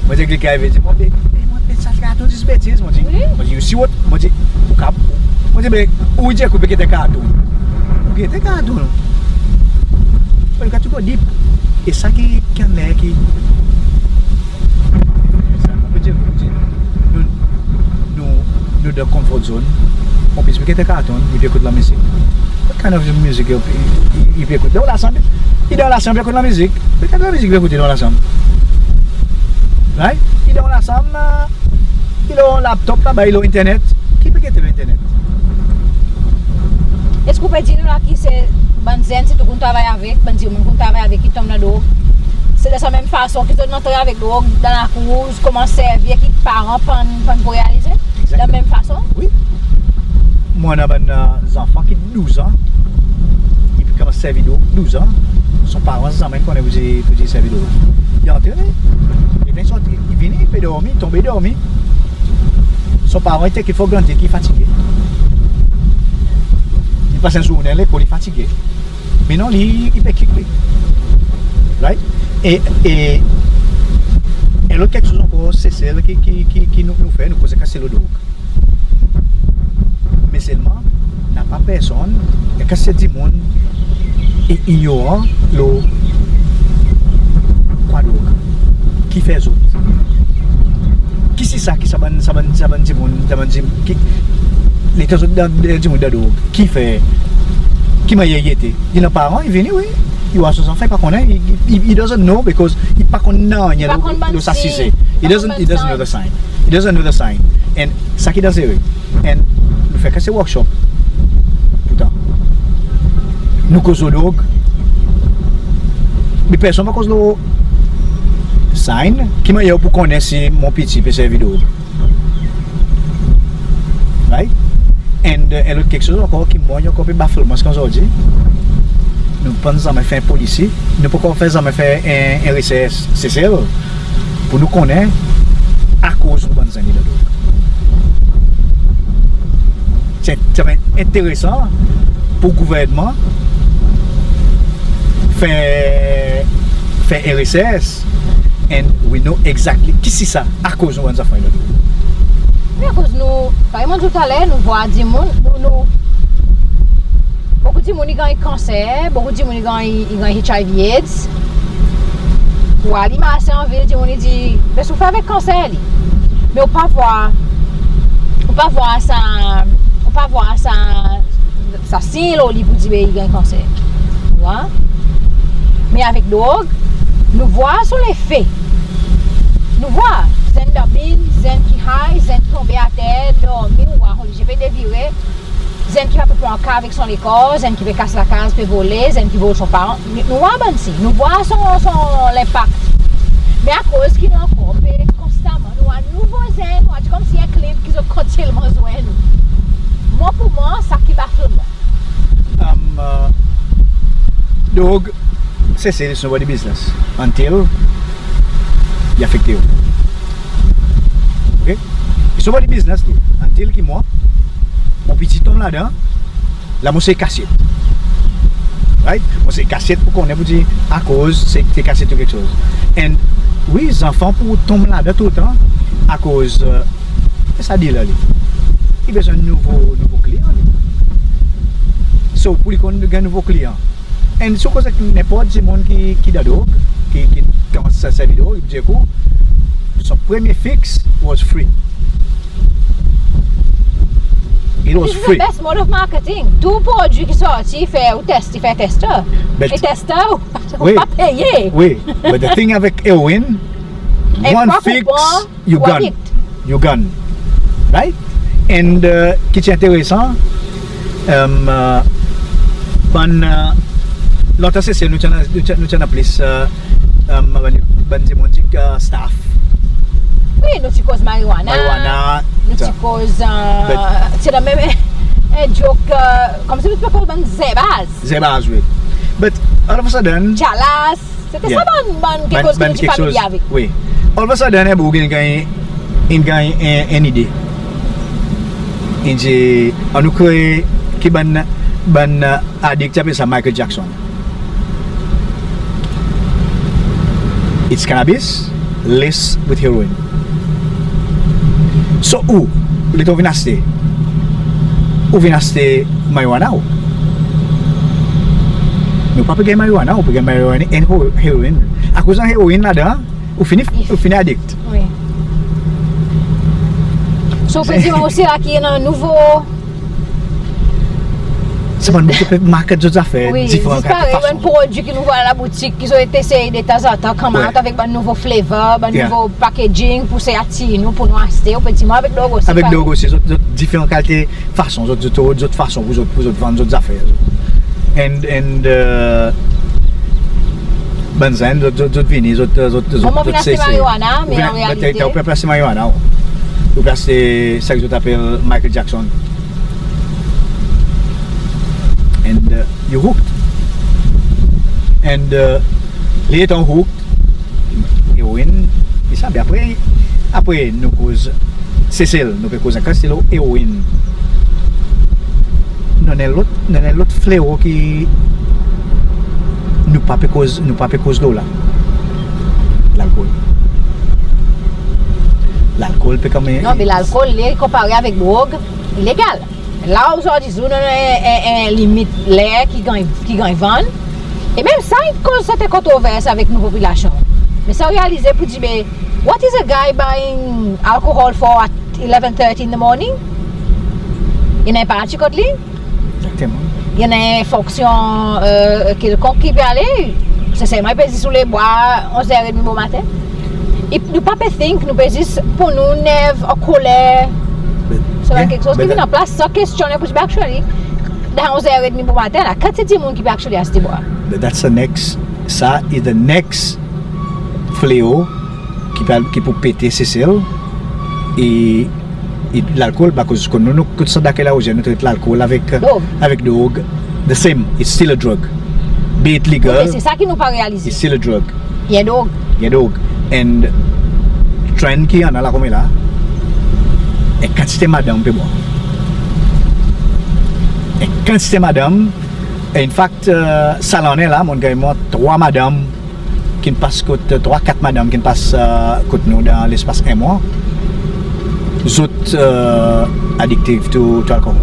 Mon dir ek li, ki i dir, "Mon, be, be, mon, be, sa kartoun zis betiz," mon dir. Wi. Mon dir, "You see what?" Mon dir, "Ou kab," mon dir, "Be, ou dir ek ou pe gete kartoun. Ou gete kartoun." But you got to go deep. E sa ki, ki anler ki, sa, mon pe dir, mon dir, nou, nou, nou dan comfort zone. Mon pti pe gete kartoun, i pe ekout lamizik. What kind of music i, i, i, i pe ekout? Dan lasanm, i dan lasanm pe ekout lamizik. Pe gete lamizik pe ekoute dan lasanm. Right? I dan lasanm, e, i lo laptop laba, i lo internet. Ki pe gete lo internet? Eski ou pe dir nou la ki se bann zenn, sirtou ki nou travay avek, bann dimoun ki nou travay avek ki tonm dan drog, se dan sa menm fason ki zot antre avek drog dan lakour, konmans servi e ki paran pa'n, pa'n pou realize? Exactly. Dan menm fason? Wi. Mon annan bann, e, zanfan ki douz an, i pe konmans servi drog douz an, son paran zanmen konnen pour dir, pour dir servi drog. I antre, letan i sorti, i vini, i pe dormi, tonbe dormi. Son paran i take it for granted ki i fatige. I pas en zournen lekol, i fatige. Me non, li, i pe kik li. Right? E, e, en lot keksoz ankor, Sesel ki, ki, ki, ki nou, nou fer, nou koz ek sa lo drog. Me selman, napa personn, e kantite dimoun i inyoran lo kwa drog, ki fer zot. Kisisa ki sa bann, sa bann, sa bann dimoun, sa bann dimoun, ki, letan zot dan, dan dimoun dan drog, ki fer, ki mannyer i ete? I annan paran, i vini, wi. I war son zanfan, i pa konnen, he, he, he doesn't know because i pa konn nanryen lo, lo sa size. He doesn't, he doesn't know the sign. He doesn't know the sign. And sa ki danzere. And nou fer kantite workshop. Pourtan, nou koz lo drog. Me personn pa koz lo sign. Ki mannyer ou pou konnen si mon pti pe servi drog? Right? And, e, en lot keksoz ankor ki mwan i ankor pe bafel mwan ziska ozordi. Nou pa'n zanmen fer en polisi, nou pa ankor fer, zanmen fer en, en resers Sesel pour nou konnen akoz nou bann zenn i dan drog. Se, se enteresan pour gouvernman fer, fer en resers, and we know exactly kisisa akoz nou bann zanfan i dan drog. Wi, akoz nou, parey mon dir taler, nou war dimoun, nou, nou, bokou dimoun i ganny kanser, bokou dimoun i ganny, i ganny H I V AIDS. Ou war li marse an vil, dimoun i dir, "Be, soufri avek kanser li." Me ou pa war, ou pa war sa, ou pa war sa, sa siny lo li pour dir, be, i ganny kanser. Ou war? Me avek drog, nou war son lefe. Nou war, zenn dan bin, zenn ki high, zenn ki tonbe ater, dormi, ou war, oblize pe devire, zenn ki pa pe pran ka avek son lekor, zenn ki pe kas lakaz, pe vole, zenn ki vol son paran. Nou, nou war bann siny, nou war son, son lenpak. Me akoz ki nou ankor pe konstaman, nou war nouvo Sen, mon a dir konmsi en clip ki zot kontinyen zwenn. Mwan pour mwan, sa ki bafle mwan. Am, e, drog, se, se, it's nobody's business until i afekte ou. OK? It's nobody's business li, until ki mwan, mon pti tonm ladan, la mon sey kasyet. Right? Mon sey kasyet pour konnen pour dir akoz se, se kasyet ou keksoz. And wi, zanfan pour tonm ladan toultan akoz, e, sa dealer li, i bezwen nouvo, nouvo kliyan li. So, pour li konn ganny nouvo kliyan. And si ou koz avek nenport dimoun ki, ki dan drog, ki, ki konmans servi drog, i dir ou, son premye fix was free. It was free. This is the best mode of marketing. Tou prodwi ki sorti, fer ou test, i fer tester. But e tester ou, ou pa peye. Wi, but the thing avek heroin, one fix, you gone. You gone. Right? And, e, ki ti enteresan, e, e, bann, e, lontan se, se nou ti annan, nou ti, nou ti annan plis, e, e, bann, bann dimoun ti, e, staff. Wi, nou ti koz marijuana. Marijuana, nou ti koz, e, ti annan menm en, en joke, e, konmsi nou ti pe koz bann zerbaz. Zerbaz, wi. But all of a sudden, chalas. Se te sa bann, bann keksoz ki nou ti familie avek. Wi. All of a sudden, en boug in ganny, in ganny en, en nide. In dir, annou kree ki bann, bann, e, adik ti apel sa Michael Jackson. It's cannabis laced with heroin. So ou, letan ou vin aste, ou vin aste marijuana ou. Me ou pa pe ganny marijuana, ou pe ganny marijuana and heroin. Akoz annan heroin ladan, ou fini, ou fini adikt. Wi. So ou pe dir osi la ki annan nouvo, se bann boug ki pe market zot zafer, wi, diferan kalite fason. Bann prodwi ki nou war dan laboutik, ki zot esey detanzantan come out avek bann nouvo flavor, bann nouvo packaging pour sey atir nou, pour nou aste. Ou pe dir mwan avek drog osi. Avek drog osi, zot, zot diferan kalite fason, zot, zot, zot fason pour zot, pour zot vann zot zafer. And, and, e, bann zenn, zot, zot, zot vini, zot, zot, zot, zot vin aste marijuana, me an realite ou pe aste marijuana, ou pe aste sa ki zot apel Michael Jackson. And, e, you hooked. And, e, letan ou hooked, heroin, e sa, be apre, apre nou koz Sesel, nou pe koz ankor Sesel, heroin. Nou annan en lot, nou annan en lot fleo ki nou pa pe koz, nou pa pe koz lo la. Lalkol. Lalkol pe kanmenm. Non, me lalkol, li konpare avek drog, i legal. La ozordi zour nou annan en, en, en limit ler ki ganny, ki ganny vann. E menm sa i koz serten kontrovers avek nou popilasyon. Me san realize pour dir, be, what is a guy buying alcohol for at eleven thirty in the morning? I annan en parti kot li. Egzakteman. I annan en fonksyon, e, kelkonk ki pe ale. Senserman, i pe zis roule bwa onz er edmi bomaten. I, nou pa pe think, nou pe zis pran nou nerv, ankoler. So, keksoz ki vin an plas san kestyonnen pour dir, be, actually, dan onz er edmi bomaten la, kantite dimoun ki pe actually aste bwa? But that's the next, sa is the next fleo ki pe, ki pou pete Sesel. E, e lalkol, akoz nou, nou, kot sa dakey la, nou tret lalkol avek, avek drog the same. It's still a drug. Be it legal, wi, me se sa ki nou pa realize. It's still a drug. I en drog. I en drog. And trend ki annan la konmela, en kantite madanm pe bwar. En kantite madanm. In fact, e, sa lannen la, mon'n ganny mwan trwa madanm ki'n pas kot, trwa, kat madanm ki'n pas, e, kot nou dan lespas en mwan. Zot, e, addictive to, to alcohol.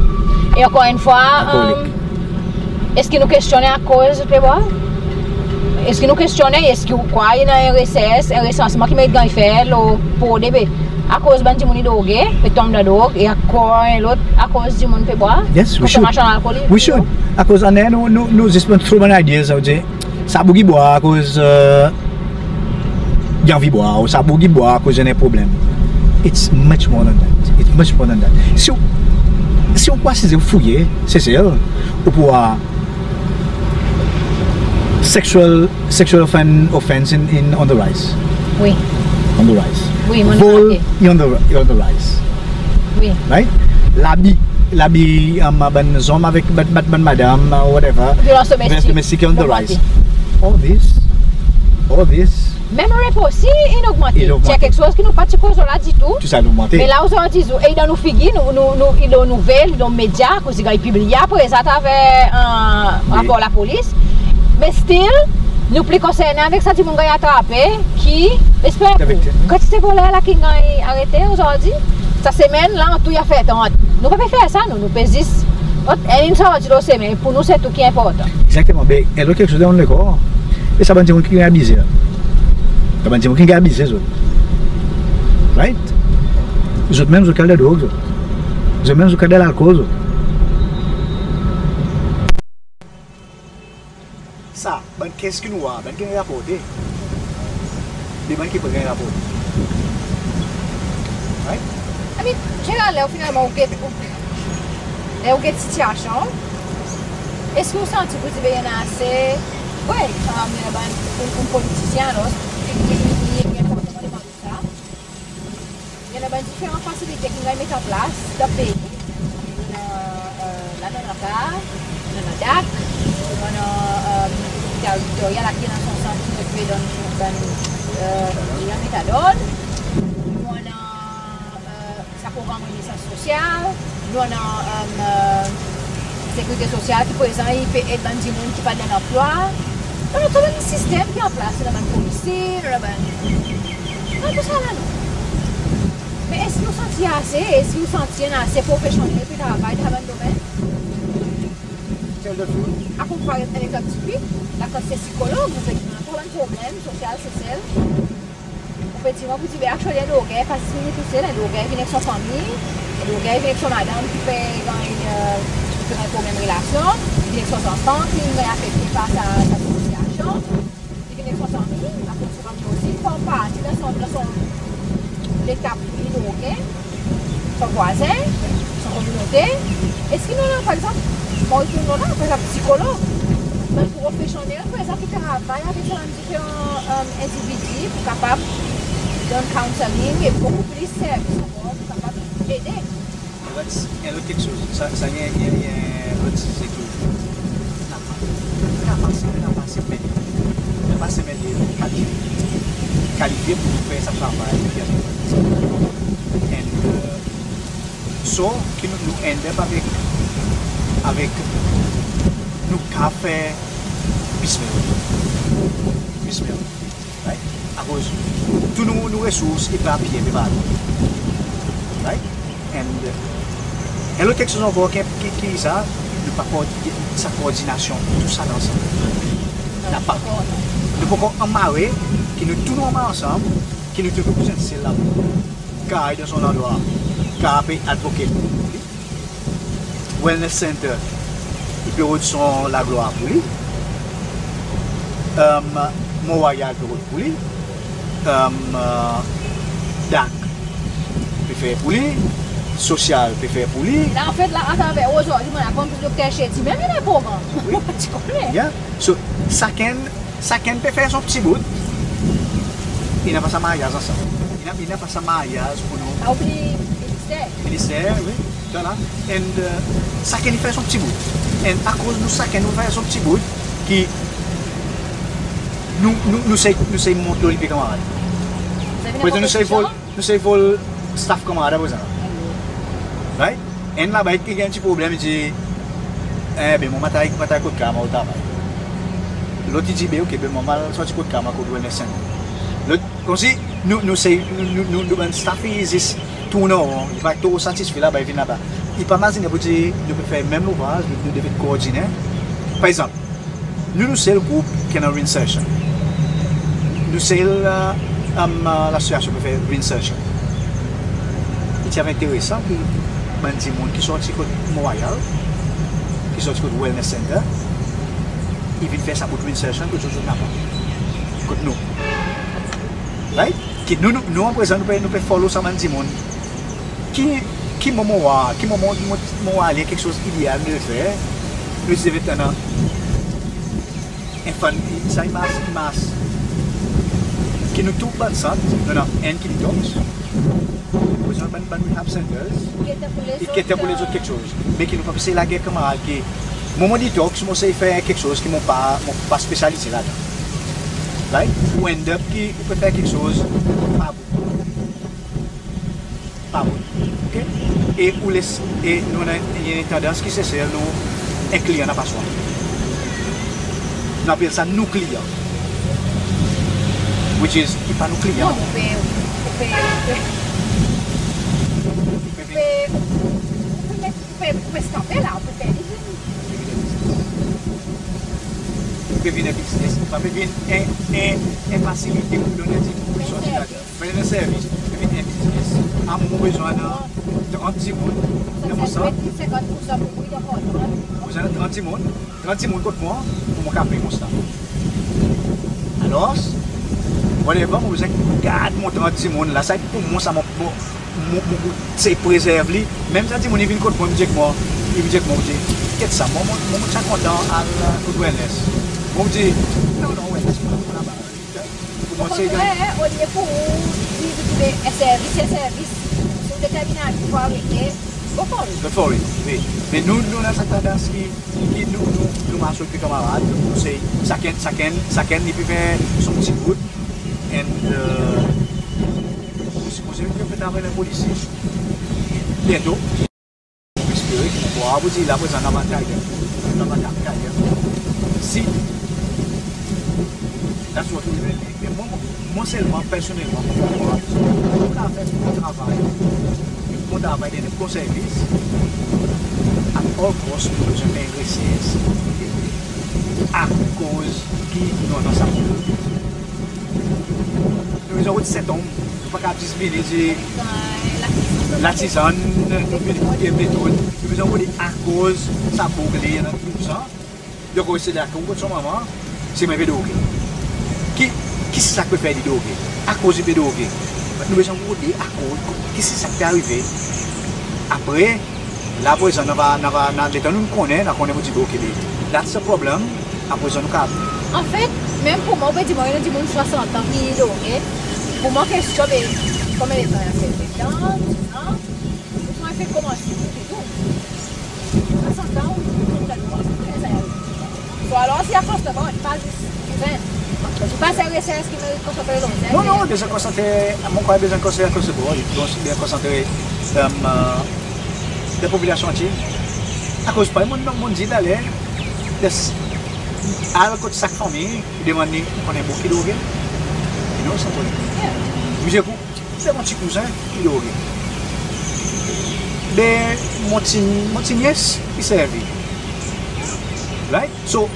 E ankor enn fwa, alcoholic, e, eski nou kestyonnen akoz zot pe bwar? Eski nou kestyonnen, eski ou krwar i annan en resers, en resansman ki merit ganny fer lo, pour dir, be, akoz bann dimoun i droge, pe tonm dan drog, e ankor en lot, akoz dimoun pe bwar? Yes, we should. Konsomasyon alkol, we should. Akoz annan, nou, nou, nou zis bann tro bann ideas, sa ou dir, sa boug i bwar akoz, e, i anvi bwar, ou sa boug i bwar akoz i annan problenm. It's much more than that. It's much more than that. Si ou, si ou krwar, si ou fouye Sesel, ou pou war sexual, sexual offen-, offense in, in, on the rise. Wi. On the rise. Wi, mon... Vol, i on the, i on the rise. Wi. Right? Labi, labi, um, bann zonm avek bann, bann, bann madanm, uh, whatever. Vyolans domestik. Vyolans domestik i on the rise. Ogmante. All this, all this. Menm rep osi in ogmante. In ogmante. Se keksoz ki nou pa ti koz lo la ditou. Tou sa in ogmante. Me la ozordi, e i dan nou figir, nou, nou, nou, i dan nou novel, i dan medya, koz i ganny pibliye apre sa atraver, uh, rapor lapolis. Me still, nou pli konsernen avek sa dimoun ganny atrape ki, esper, kantite voler la ki ganny arete ozordi, sa semenn la, an tou i a fer trant. Nou pa pe fer sa, nou, nou pe zis, ot, enn in sorti lo semen, pour nou se tou ki enportan. Egzakteman, be, en lot keksoz dan nou lekor, e sa bann dimoun ki ganny abize la. Sa bann dimoun ki ganny abize, zot. Right? Zot menm, zot kal dan drog, zot. Zot menm, zot kal dan lalkol, zot. Sa, bann kes ki nou war, bann ki ganny raporte. Bann ki pa ganny raporte. Right? I mean, zeneralman, finalman, ou get, ou, ler ou get sitiasyon, eski ou santi pour dir, be, i annan ase, wi, i annan bann, bann, bann politisyen, alor, i, i, i, i enportan pour demann sa. I annan bann diferan fasilite ki'n ganny met an plas dan pei. I annan, e, la nou annan kar, nou annan dak, nou annan, e, lopital Victoria la ki annan son sant ki nou pe donn bann, e, bann metadon, nou annan, e, sa progranm renesans sosyal, nou annan, e, e, sekirite sosyal ki prezan i pe ed bann dimoun ki pa annan lanplwa. Nou annan tou bann sistenm ki an plas, nou annan bann polisi, nou annan bann, nou annan tou sa la, non? Me eski ou santi ase, eski ou santi i annan ase profesyonnel ki travay dan sa bann domenn? Tell the truth. Akoz, par egzanp, tipik, la kan se sikolog, nou pe dir nou annan tou bann problenm sosyal Sesel. Ou pe dir mwan pour dir, be, actually, en drogè pa zis vin tousel, en drogè i vin ek son fanmir, en drogè i vin ek son madanm ki pe ganny, e, ki pe ganny problenm relasyon, i vin ek son zanfan ki ganny afekte par sa, sa sitiasyon, i vin ek son fanmir, akoz son fanmir osi i form parti dan son, dan son letap pour li droge, son vwazen, son kominote. Eski nou annan, par egzanp, mon retourn la, par egzanp, sikolog, bann profesyonnel, par egzanp, ki travay avek sa bann diferan, e, endividi pour kapab donn counselling e bokou plis servis ankor pour kapab ede. En lot, en lot keksoz, sa, sa i en, i en, i en lot size ki napa, napa, napa semen, napa semen ki kalifye, kalifye pour fer sa travay. And, e, so, ki nou, nou end up avek, avek, nou kapab fer piecemeal. Piecemeal. Right? Akoz tou nou, nou resours i pe epanye pe partou. Right? And, e, en lot keksoz ankor ki, ki, ki sa, nou pa kord-, sa koordinasyon, tou sa ansanm. Napa. Nou pa ankor anmare, ki nou tou nou anmare ansanm, ki nou tou pou zwenn sel la. Kar i dan son landrwa, kar pe advocate pour li. Wellness Center, i pe rod son laglwar pour li. E, Mont Royal pe rod pour li. E, dak pe fer pour li. Sosyal pe fer pour li. La, anfet, la, atraver ozordi, mon aprann pour Dokter Chetty menm i annan progranm. Wi. Ti konnen. Yeah. So, sakenn Sakenn pe fer son pti bout. I napa sa maryaz ansanm. I napa, i napa sa maryaz pour nou. Pa oubliy minister. Minister, wi, sa la. And, e, sakenn i fer son pti bout. And akoz nou sakenn nou fer son pti bout, ki nou, nou, nou sey, nou sey mont lo lipye kanmarad. Prezan nou sey vol, nou sey vol staff kanmarad prezan. Right? Enn laba i ganny en pti problenm, i dir, e, be mon pa ti, pa ti kot kar mon travay. Lot i dir, be ok, be mon sorti kot kar mon kot Wellness Center. Lot, konmsi nou, nou sey, nou, nou, nou, nou bann staff i zis tourn an ron, i pa tro satisfe laba, i vin laba. I pa mazinen pour dir nou pe fer menm louvraz, nou, nou devret koordinen. Par egzanp, nou, nou sel group ki annan reinsertion. Nou sel, e, e, lasosyasyon ki fer reinsertion. I ti ava enteresan pour bann dimoun ki sorti kot Mont Royal, ki sorti kot Wellness Center, i vin fer sa bout reinsertion kot zot, zot napa. Kot nou. Right? Ki nou, nou, nou, aprezan, nou pe, nou pe follow sa bann dimoun. Ki, ki moman ou war, ki moman, moman, moman ou war li en keksoz ideal nou devret fer, nou devret annan en fund, sa i mars, i mars. Ki nou tou bann sant, nou annan enn ki detox. Ou bezwen bann, bann rehab centers ki kete pour lezot keksoz. Me ki nou pa pe sey lager kanmarad ki mwan mon detox, mon sey fer keksoz ki mon pa, mon pa spesyalize ladan. Right? Ou end up ki ou pe fer keksoz pa bon. Pa bon. OK? E ou les, e nou annan en tandans ki Sesel nou en kliyan napa swa. Nou apel sa nou kliyan. Which is, i pa nou kliyan. Non, ou pe, ou pe, ou pe, ou pe, ou pe met, ou pe, ou pe stanpe la, ou pe fer li vin. Ou pe vin en biznes, sa pe vin en, en, en fasilite pour donn dimoun pour sorti ladan. Mwen annan servis, mwen vin en biznes. A, mon bezwen annan trant dimoun dan mon sant. Mon bezwen annan trant dimoun, trant dimoun kot mwan, pour mon kapab pey mon staf. Alors, whatever, mon bezwen gard mon trant dimoun la, sa pour mwan sa mon, mon, mon, mon, se prezerv li. Menm sa dimoun i vin kot mwan, i dir ek mwan, i dir ek mwan, i dir, get sa, mwan, mwan, mwan ti a kontan al, euh, kot wellness. Mon dir, non, non, wellness, mon laba. Okontrè, olye pour ou dir, dir, dir, e servis, e servis. Si ou determinen pour arete, go for it. Go for it, wi. Me nou, nou annan sa tandans ki, ki nou, nou, nou mars ek kanmarad, nou konsey, sakenn, sakenn, sakenn i pe fer son pti bout, and, euh, si, si, si, nou pe travay dan polisi byento. Espere ki mon krwar pour dir la prezan nou ava gannyen. Nou ava gannyen. Si, that's what we really need. Me mwan, mwan selman, personnelman, mon krwar pour dir, pour kapab fer bon travay, bon travay, donn bon servis, at all cost, nou bezwen fer resers. Akoz ki nou annan sa pwoblem? Nou bezwen rod sentom. Nou pa kapab zis vini dir latizann, nou vini koute metod. Nou bezwen rod akoz sa boug li annan douz an. Donk, ou se la ki ou kot son manman, se mwan i pe droge. Ki, ki se sa ki pe fer li droge? Akoz i pe droge? Nou bezwen rod akoz, ki se sa ki pe arive? Apre, la prezan nou ava, nou ava, nou, letan nou konnen, nou konnen pour dir, OK, be, that's the problem. Aprezan nou kapab. Anfet, menm pour mwan, ou pe dir mwan, i annan dimoun swasant an ki droge. Pour mwan, kestyon, be, konbyen letan i a fer? Ven an, diz an? Pour mwan, i pe konmans, i pe tou. Swasant an, ou konn sa, so, alor, si a konsantre, pa zis, ven. Pa se resers ki merit konsantre lo zen. Non, non, bezwen konsantre, mon krwar bezwen konsantre across the board, bezwen konsantre, euh, dan popilasyon antie. Akoz pa, mon, mon dir taler, al kot sak fanmir, demann li, ou konnen boug ki droge? You know somebody? Yeah. Mizye pour, se mon pti kouzen ki droge. Be, mon pti, mon pti nyes ki servi. Right? So,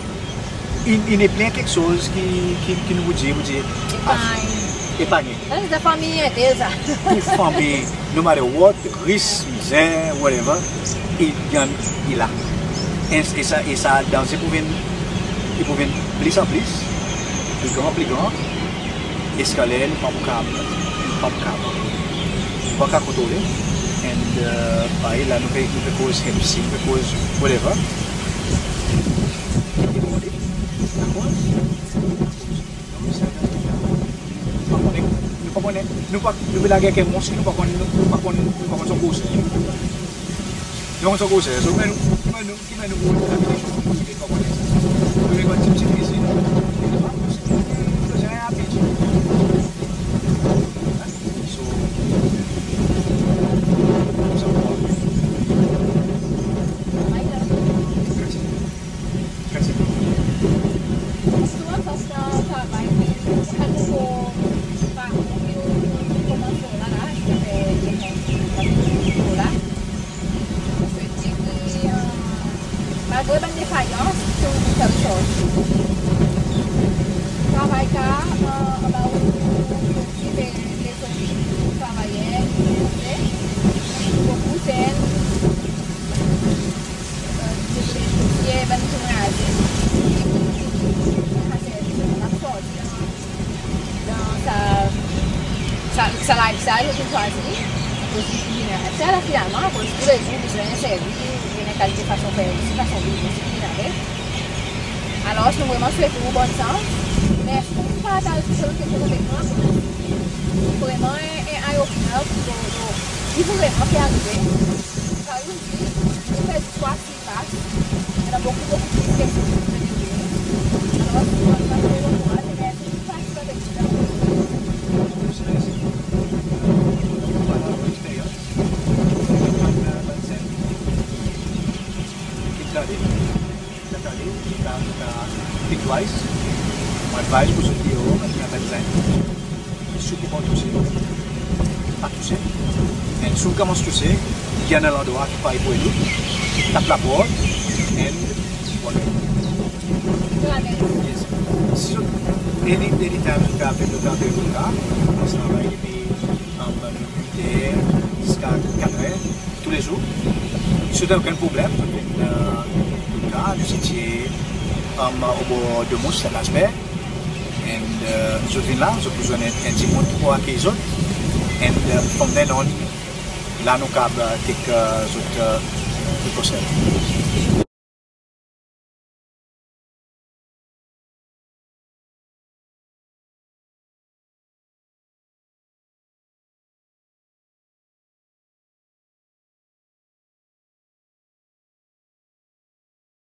i, i annan plen keksoz ki, ki, ki nou pou dir, pou dir, epanye. Epanye. Sa, se fanmir ente sa. Tou fanmir, no matter what, ris, mizer, whatever, i ganny, i la. E, e sa, e sa danze pou vin, i pou vin plis an plis, pli gran, pli gran, ziska ler nou pa pou kapab, nou pa pou kapab, nou pa kapab kontrole. And, euh, parey la nou pe, nou pe koz Hep C, nou pe koz whatever. Deborde. Akoz? Nou pa konnen, nou pa konnen, nou pa, nou pe lager ek en mons ki nou pa konn, nou pa konn, nou pa konn son groser. Nou pa konn son groser. So, ki mannyer nou, ki mannyer nou, ki mannyer nou pou abite son groser, nou pa konnen sa. Nou pa konn tip, tip kizin. Nou pa konn, nou pa konn, nou pa konn. So, sa pou Souvan sa, sa travay ki, sa nouvo fason ki nou, nou konmanse la, la, ki pe, ki pe, ki pe la. Se dir ki, euh, malgre bann defayans, ki nou fer resorti. Travay sa, euh, anba ou, ou, ou, ki pe, lezot travayer, ki pe, bokou zenn, sa lifestyle ki swazir, akoz ki vin lifestyle, finalman, akoz toulezour bezwen servi, bezwen kalite fason fer, fason viv osi ki vin avek. Alors, nou vreman swete ou bonn sans. Mersi pou partaze tou sa keksoz avek nou. Vreman en, en eye opener pour nou, ki vreman pe arive. Kan nou dir, nou fer zis twa sirfas, i annan bokou, bokou plis keksoz ki pe arive. Alor, nou ankouraj, e mersi pou partaze avek nou. Bann, bann zenn ki gade, ki gade, ki gade, ki gade, Bitwise, mon advise pour zot ki, o, bann, bann zenn, si ou pe touse, pa touse. E si ou konmans touse, i annan landrwa ki pa pour ou, tap laport, and walk. Yes. Si zot, any, anytime zot pe, zot pe, zot pe, zot pe travay depi, um, uit er ziska kat er toulezour. Si zot annan okenn problenm, zot vin, e, nou sitye, um, obor Domus, Saint Lambert. And, e, zot vin la, zot bezwen en, en dimoun pour akeyir zot. And, e, from then on, la nou kapab, e, take, e, zot, e, zot konsern.